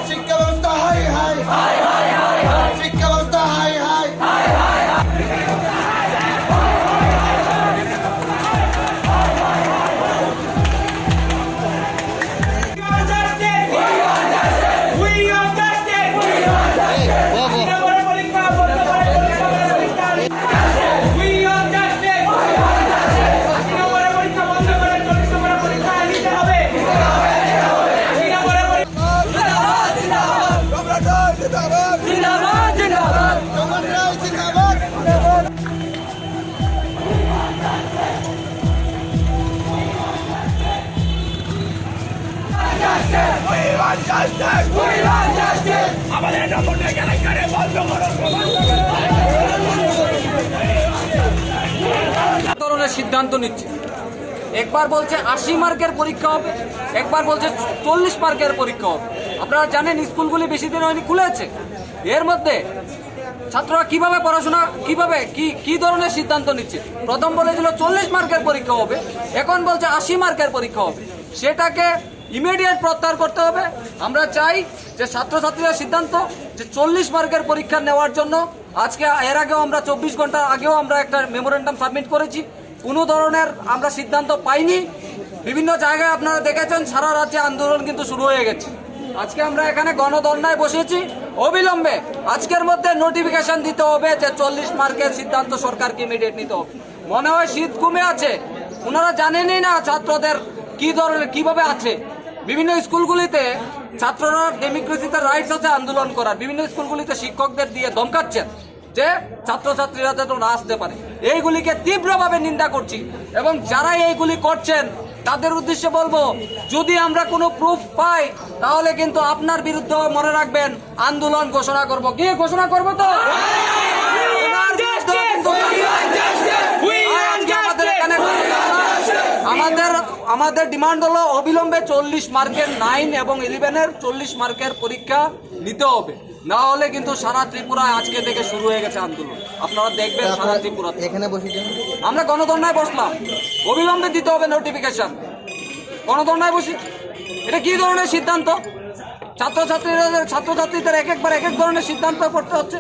শিক্ষা ব্যবস্থা high high. শিক্ষা ব্যবস্থা high high. সিদ্ধান্ত নিচ্ছে। একবার বলছে আশি মার্কের পরীক্ষা হবে, একবার বলছে চল্লিশ মার্কের পরীক্ষা হবে। আপনারা জানেন, স্কুলগুলি বেশি দিন হয়নি খুলেছে। এর মধ্যে ছাত্ররা কিভাবে পড়াশোনা, কিভাবে, কি কি ধরনের সিদ্ধান্ত নিচ্ছে? প্রথম বলেছিল চল্লিশ মার্কের পরীক্ষা হবে, এখন বলছে আশি মার্কের পরীক্ষা হবে। সেটাকে ইমিডিয়েট প্রত্যাহার করতে হবে। আমরা চাই যে ছাত্রছাত্রীরা সিদ্ধান্ত যে চল্লিশ মার্কের পরীক্ষা নেওয়ার জন্য আজকে, এর আগেও আমরা, চব্বিশ ঘন্টা আগেও আমরা একটা মেমোরেন্ডাম সাবমিট করেছি। কোনো ধরনের আমরা সিদ্ধান্ত পাইনি। বিভিন্ন জায়গায় আপনারা দেখেছেন, সারা রাজ্যে আন্দোলন কিন্তু শুরু হয়ে গেছে। আজকে আমরা এখানে গণধর্নায় বসেছি। অবিলম্বে আজকের মধ্যে নোটিফিকেশন দিতে হবে যে চল্লিশ মার্কের সিদ্ধান্ত সরকারকে ইমিডিয়েট নিতে হবে। মনে হয় শীত কমে আছে, ওনারা জানেনই না ছাত্রদের কি ধরনের, কিভাবে আছে। বিভিন্ন স্কুলগুলিতে ছাত্ররা ডেমোক্রেসিতে রাইটস আছে আন্দোলন করার, বিভিন্ন স্কুলগুলিতে শিক্ষকদের দিয়ে ধমকাচ্ছেন যে ছাত্রছাত্রীরা যাতে না আসতে পারে। এইগুলিকে তীব্রভাবে নিন্দা করছি এবং যারা এইগুলি করছেন তাদের উদ্দেশ্যে বলবো, যদি আমরা কোনো প্রুফ পাই, তাহলে কিন্তু আপনার বিরুদ্ধে, মনে রাখবেন, আন্দোলন ঘোষণা করব। কি ঘোষণা করব তো? ওনার বিরুদ্ধে কিন্তু আজকে আমাদের এখানে আমাদের, আমাদের ডিমান্ড হলো অবিলম্বে চল্লিশ মার্কের নাইন এবং ইলেভেনের চল্লিশ মার্কের পরীক্ষা নিতে হবে, না হলে কিন্তু সারা ত্রিপুরায় আজকে থেকে শুরু হয়ে গেছে আন্দোলন। আপনারা দেখবেন সারা ত্রিপুরা। এখানে বসেছেন? আমরা গণধর্নায় বসলাম, অবিলম্বে দিতে হবে নোটিফিকেশন। গণধর্নায় বসেছি, এটা কি ধরনের সিদ্ধান্ত? ছাত্রছাত্রীরা, ছাত্রছাত্রীদের এক একবার এক এক ধরনের সিদ্ধান্ত করতে হচ্ছে।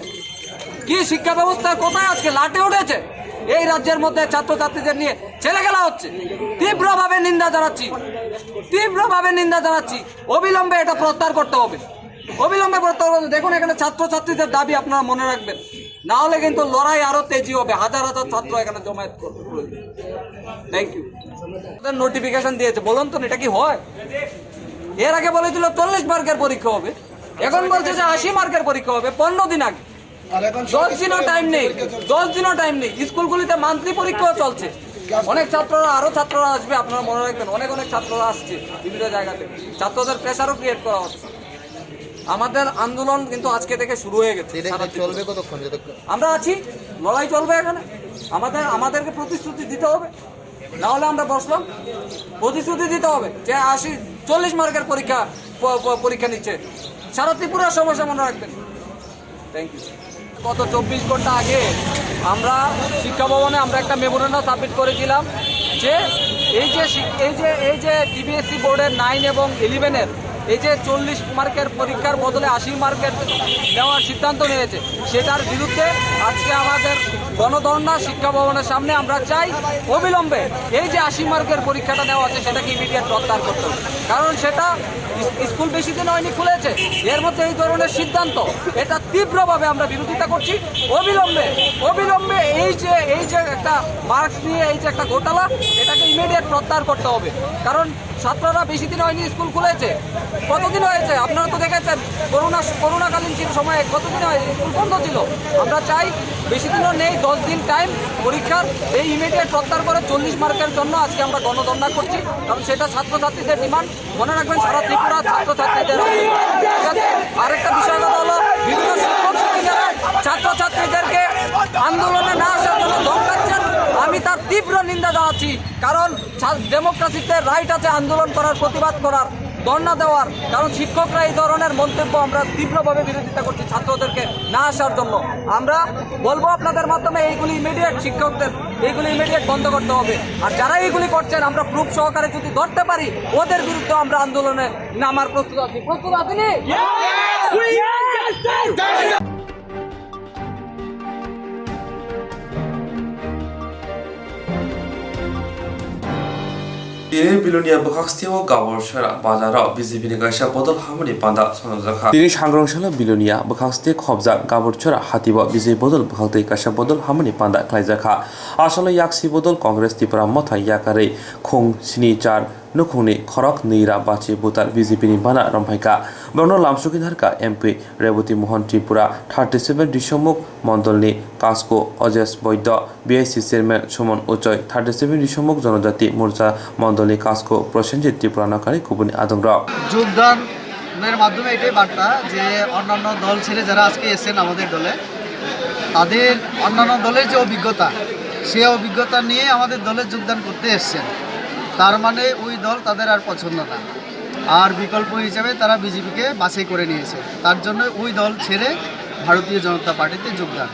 কি শিক্ষা ব্যবস্থা কোথায় আজকে লাটে উঠেছে? এই রাজ্যের মধ্যে ছাত্রছাত্রীদের নিয়ে ছেলেখেলা হচ্ছে। তীব্রভাবে নিন্দা জানাচ্ছি, তীব্রভাবে নিন্দা জানাচ্ছি। অবিলম্বে এটা প্রত্যাহার করতে হবে, অবিলম্বে প্রত্যাহার করতে হবে। দেখুন, এখানে ছাত্রছাত্রীদের দাবি আপনারা মনে রাখবেন, না হলে কিন্তু লড়াই আরো তেজি হবে। হাজার হাজার ছাত্র এখানে জমায়েত করবে। Thank you. নোটিফিকেশন দিয়েছে, বলুন তো, এটা কি হয়? এর আগে বলেছিল চল্লিশ মার্কের পরীক্ষা হবে, এখন বলছে যে আশি মার্কের পরীক্ষা হবে। পনেরো দিন আগে, দশ দিনও টাইম নেই, দশ দিনও টাইম নেই। স্কুলগুলিতে মান্থলি পরীক্ষাও চলছে। অনেক ছাত্ররা, আরো ছাত্ররা আসবে, আপনারা মনে রাখবেন, অনেক অনেক ছাত্ররা আসছে বিভিন্ন জায়গাতে। ছাত্রদের প্রেশারও ক্রিয়েট করা হচ্ছে। আমাদের আন্দোলন কিন্তু আজকে থেকে শুরু হয়ে গেছে। সারা ত্রিপুরা। চলবে কতক্ষণ? যতক্ষণ আমরা আছি, লড়াই চলবে এখানে। আমাদের, আমাদেরকে প্রতিশ্রুতি দিতে হবে, না হলে আমরা বসলাম। প্রতিশ্রুতি দিতে হবে যে আশি, চল্লিশ মার্কের পরীক্ষা, প-, প-, পরীক্ষা নিচ্ছে। সারা ত্রিপুরার সমস্যা মনে রাখবেন। Thank you. গত চব্বিশ ঘন্টা আগে আমরা শিক্ষা ভবনে আমরা একটা মেমোরেন্ডাম সাবমিট করেছিলাম যে এই যে শিক-, এই যে, এই যে ডিবিএসসি বোর্ডের নাইন এবং ইলেভেনের এই যে চল্লিশ মার্কের পরীক্ষার বদলে আশি মার্কের নেওয়ার সিদ্ধান্ত নিয়েছে, সেটার বিরুদ্ধে আজকে আমাদের গণধর্ণা শিক্ষা ভবনের সামনে। আমরা চাই অবিলম্বে এই যে আশি মার্কের পরীক্ষাটা নেওয়া হচ্ছে, সেটাকে ইমিডিয়েট প্রত্যাহার করতে হবে, কারণ সেটা ইস-, স্কুল বেশি দিন হয়নি খুলেছে, এর মধ্যে এই ধরনের সিদ্ধান্ত, এটা তীব্রভাবে আমরা বিরোধিতা করছি। অবিলম্বে, অবিলম্বে এই যে, এই যে একটা মার্কস নিয়ে এই যে একটা ঘোটালা, এটাকে ইমিডিয়েট প্রত্যাহার করতে হবে, কারণ ছাত্ররা বেশি দিন হয়নি স্কুল খুলেছে। কতদিন হয়েছে? আপনারা তো দেখেছেন, করোনা, করোনাকালীন ছিল সময়ে কতদিন হয় স্কুল বন্ধ ছিল। আমরা চাই, বেশি দিনও নেই, দশ দিন টাইম পরীক্ষার, এই ইমিডিয়েট প্রত্যাহার করে চল্লিশ মার্কের জন্য আজকে আমরা গণধর্ণা করছি, কারণ সেটা ছাত্রছাত্রীদের ডিমান্ড। মনে রাখবেন, সারা ত্রিপুরা ছাত্রছাত্রীদের, ঠিক আছে? আরেকটা বিষয় কথা হলো, বিভিন্ন শিক্ষক শিক্ষিকারা ছাত্রছাত্রীদেরকে আন্দোলনে না আসার জন্য ধমকাচ্ছেন। আমি তার তীব্র নিন্দা জানাচ্ছি, কারণ ছা-, ডেমোক্রেসিতে রাইট আছে আন্দোলন করার, প্রতিবাদ করার, ধর্ণা দেওয়ার, কারণ শিক্ষকরা এই ধরনের মন্তব্য, আমরা তীব্রভাবে বিরোধিতা করছি ছাত্রদেরকে না আসার জন্য। আমরা বলবো আপনাদের মাধ্যমে এইগুলি ইমিডিয়েট, শিক্ষকদের এইগুলি ইমিডিয়েট বন্ধ করতে হবে। আর যারা এইগুলি করছেন, আমরা প্রুফ সহকারে যদি ধরতে পারি, ওদের বিরুদ্ধে আমরা আন্দোলনে নামার প্রস্তুত আছি। প্রস্তুত আছেন? Tini Bilonia bwkhak steo Gaborsora bazaro B J P ni kaisa bodol hamani panda sonojak kha. Tini sangrong salo Bilonia bwkhak ste khobjak Gaborsora hatio B J P bodol bwkhak tei kaisa bodol hamani panda khlaijak kha. Asolo yaksi bodol Congress Tipra Motha yakarwi khung sini char nukhungni khorok nwi ra bachi butar B J P ni bana romphai kha. Borokno lamsogwi narwkha M P Reboti Mohan Tripura, thirty seven Risomukh Mondolni Kasko Ojesh Boido, B I C Chairman Suman Uchoi, thirty seven Risomukh Jonojati Morcha Mondolni Kasko Prosenjit Tripura nokari kubuni adongrok. যোগদানের মাধ্যমে এটাই বার্তা যে অন্যান্য দল ছেড়ে যারা আজকে এসেছেন আমাদের দলে, তাদের অন্যান্য দলের যে অভিজ্ঞতা, সে অভিজ্ঞতা নিয়ে আমাদের দলে যোগদান করতে এসছেন। তার মানে ওই দল তাদের আর পছন্দ না, আর বিকল্প হিসেবে তারা বিজেপিকে বাছাই করে নিয়েছে। তার জন্য ওই দল ছেড়ে ভারতীয় জনতা পার্টিতে যোগদান।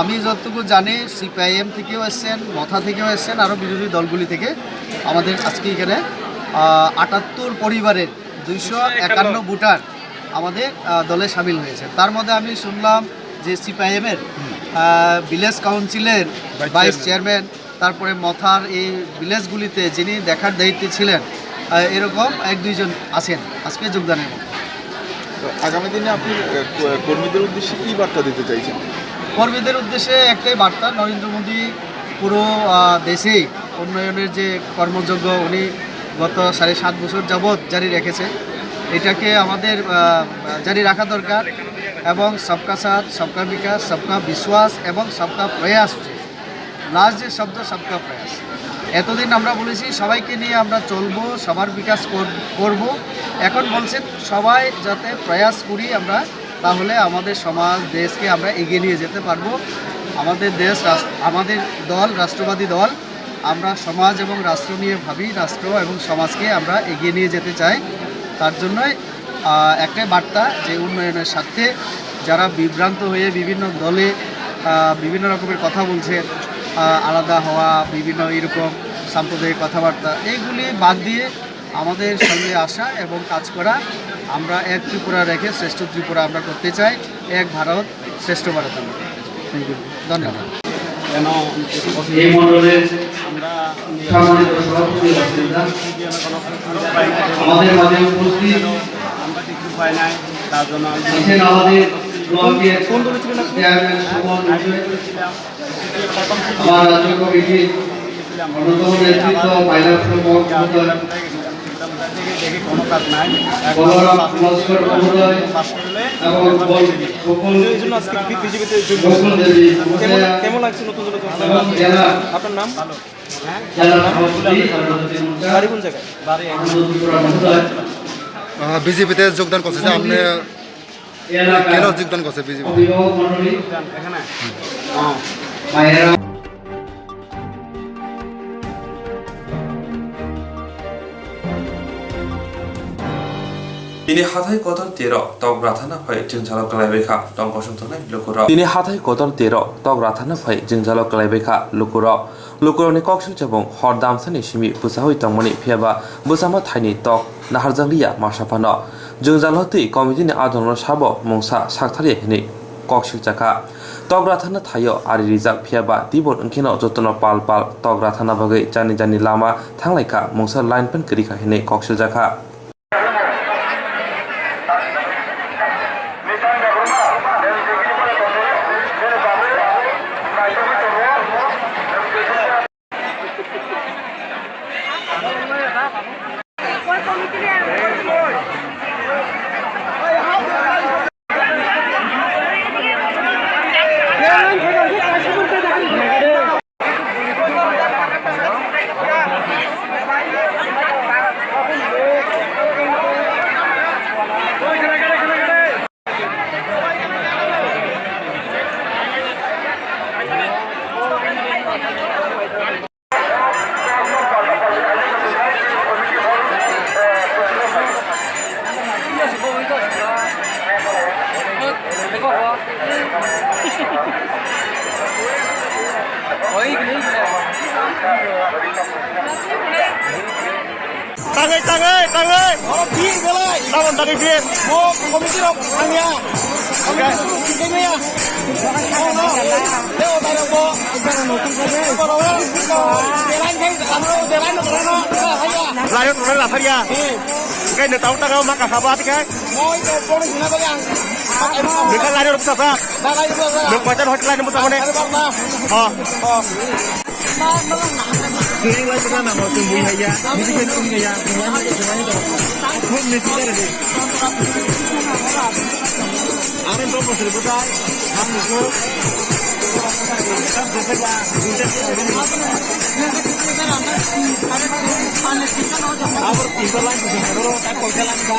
আমি যতটুকু জানি, সিপিআইএম থেকেও এসছেন, মথা থেকেও এসছেন, আরও বিরোধী দলগুলি থেকে আমাদের আজকে এখানে আটাত্তর পরিবারের দুইশো একান্ন ভোটার আমাদের দলে সামিল হয়েছে। তার মধ্যে আমি শুনলাম যে সিপিআইএমের ভিলেজ কাউন্সিলের ভাইস চেয়ারম্যান, তারপরে মথার এই ভিলেজগুলিতে যিনি দেখার দায়িত্বে ছিলেন, এরকম এক দুইজন আছেন আজকে যোগদানের মধ্যে। তো আগামী দিনে আপনি কর্মীদের উদ্দেশ্যে কী বার্তা দিতে চাইছেন? কর্মীদের উদ্দেশ্যে একটাই বার্তা, নরেন্দ্র মোদী পুরো দেশেই উন্নয়নের যে কর্মযজ্ঞ উনি গত সাড়ে সাত বছর যাবৎ জারি রেখেছে, এটাকে আমাদের জারি রাখা দরকার। এবং সবকা সাথ, সবকা বিকাশ, সবকা বিশ্বাস এবং সবকা প্রয়াস উচিত। লাস্ট যে শব্দ, সবকা প্রয়াস। এতদিন আমরা বলেছি সবাইকে নিয়ে আমরা চলবো, সবার বিকাশ করব। এখন বলছেন সবাই যাতে প্রয়াস করি আমরা, তাহলে আমাদের সমাজ দেশকে আমরা এগিয়ে নিয়ে যেতে পারবো। আমাদের দেশ, আমাদের দল, রাষ্ট্রবাদী দল, আমরা সমাজ এবং রাষ্ট্র নিয়ে ভাবি, রাষ্ট্র এবং সমাজকে আমরা এগিয়ে নিয়ে যেতে চাই। তার জন্যই একটাই বার্তা যে উন্নয়নের স্বার্থে যারা বিভ্রান্ত হয়ে বিভিন্ন দলে বিভিন্ন রকমের কথা বলছে, আলাদা হওয়া, বিভিন্ন এরকম সাম্প্রদায়িক কথাবার্তা, এইগুলি বাদ দিয়ে আমাদের সঙ্গে আসা এবং কাজ করা। আমরা এক ত্রিপুরা রেখে শ্রেষ্ঠ ত্রিপুরা আমরা করতে চাই, এক ভারত শ্রেষ্ঠ ভারত আমরা। ধন্যবাদ। এই মণ্ডলের সম্মানিত সভাপতি বাসিন্দা, আমাদের মাঝে উপস্থিত আছেন আমাদের ব্লকের চেয়ারম্যান সুমন বিষয়, আমার রাজ্য কমিটির অন্যতম নেতৃত্ব মাইলাপুর মহকুমা বলরাম লস্কর মহোদয় এবং বকুল দেবী মহোদয়া এবং জেলা জেলা সভাপতি সরস্বতী মুন্ডা, আনন্দপুরা মহোদয়। বিজেপিতে যোগদান করছে যে আপনি এলাকার কেন যোগদান করছে বিজেপি? অভিভাবক মণ্ডলী, মায়েরা। Tini hathai kotor tero tok rathana phai jwngjalo kwlaibai kha tong kosong tongnai lukurok. Tini hathai kotor tero tok rathana phai jwngjalo kwlaibai kha lukurok. Lukurokni kok swijabung hor damsani simi bwsawi tongmani phiyaba bwsama thaini tok naharjakliya masa phano. Jwngjalo twi komitini adongrok sabo mungsa sakthariya hinwi kok swijak kha. Tok rathana thaio ari rijak phiyaba tibor wngkheno jotono pal pal tok rathana bagwi jani jani lama thanglai kha, mungsa line pan kwrwi kha hinwi kok swijak kha. Tangwi, tangwi, tangwi. Oro phir belai. Tabon tangwi phir. Mo committee rok thangya. Committee rok thangya. Leo tare bo. Oro belai khai, oro belai no, belai no. Lario tore la tharya. Kai ne tau tangwi ma ka khaba tikai. Mo ito pon sina ko yang. Bika lario rok sa. Nung paithan hotel lain musa mane. Ha. Kiri lai pura nama tung bui haya. Misi kan tung haya. Tung lai mata tung haya. Hum misi kar de. Aran to pasal bukai. Ham ko. Sab jese ka. Abar pinta lai ko. Abar ko ka lai ka.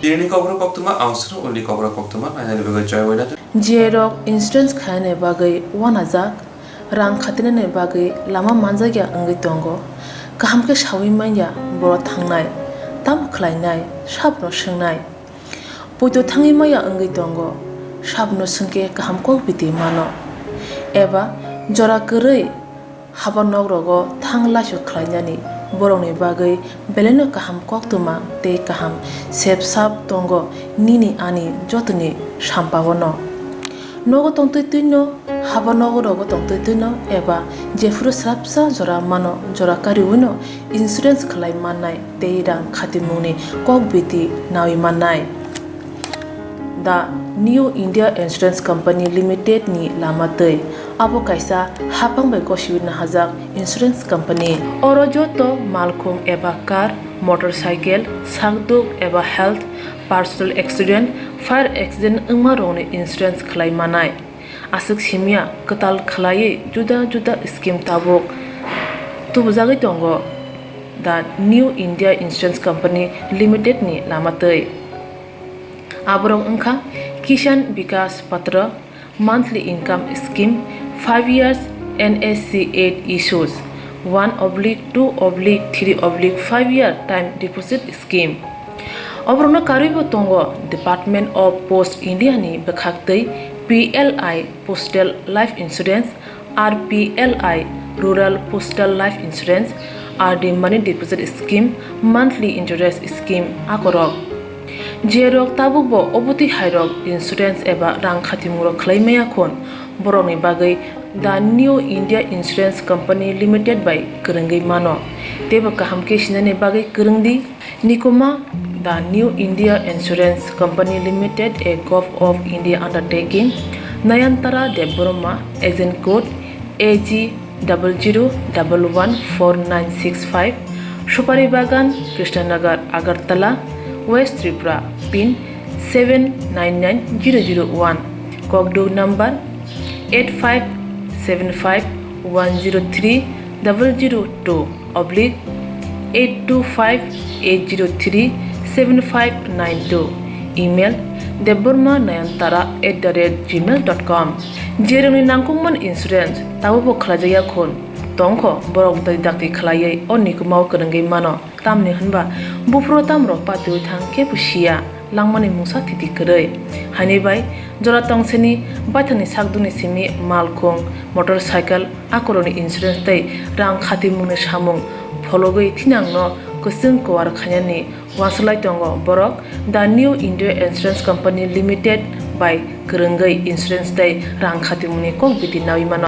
Tini kokborok koktwma, ang sano uni kokborok koktwma nainani bagwi joy wina. Jerok insurance khainani bagwi wanajak, rang khatinani bagwi lama manjakya wngwi tongo. Kaham khe sawi manya borok thangnai, tamo khlainai, sabno swngnai. Poito thangwi maya wngwi tongo, sabno swngkhe kaham kok biti mano. Eba jora kwrwi haba nok rogo thang laisu khlainani borokni bagwi belaino kaham koktwma tei kaham sep sap tongo nini ani jotoni sampao no. Nogo tongtwi twino, haba nogo rogo tongtwi twino eba jephuru swrapsa jora mano, jora kariwino insurance khlai mannai tei rang khatimungni kok biti nawi mannai. The New India Insurance Company Limited ni lama twi. Abo kaisa hapang bai gosiwi nahajak insurance company. Oro joto malkhung eba car, motorcycle, sakduk eba health, personal accident, fire accident wngma rokni insurance khlai manai. Aswk simya kwtal khlaiwi juda juda scheme tabuk tubujagwi tongo. The New India Insurance Company Limited ni lama twi. Aborok wngkha Kisan Vikas Patra, monthly income scheme, five years N S C eight issues, one oblique two oblique three oblique five year time deposit scheme. Oborokno karwibo tongo Department of Post India ni bwkhaktwi P L I Postal Life Insurance, R P L I Rural Postal Life Insurance, R D Money Deposit Scheme, Monthly Interest Scheme akorok. Jerok tabukbo obotwi hairok insurance eba rang khatimungrok khlai maya khun, borokni bagwi The New India Insurance Company Limited bai kwrwngwi mano. Teibo kaham khe sinani bagwi kwrwngdi. Nikuma, The New India Insurance Company Limited, a Govt of India undertaking, Nayantara Debbarma, agent code A G double zero double one four nine six five, Supari Bagan, Krishnanagar, Agartala, West Tripura, pin seven nine nine zero zero one, kokduk number eight five seven five one zero three double zero two oblique eight two five eight zero three seven five nine two, email debbarma nayantara at the rate gmail dot com. Jerokni nangkukmani insurance tabukbo khlaijakya khun tongkho, borok dakti khlaiwi o nikumao kwrwngwi mano. Tamni hwnba buphuru tamrok patiwi thang kebo siya, langmani mungsa thiti kwrwi. Haini bai jora tongseni baithangni sakduni simi malkhung, motorcycle, akorokni insurance tei rang khatimungni samung phologwi thinangno kwchwng kuar khainani uansuk lai tongo borok. The New India Insurance Company Limited bai kwrwngwi insurance tei rang khatimungni kok biti nawi mano.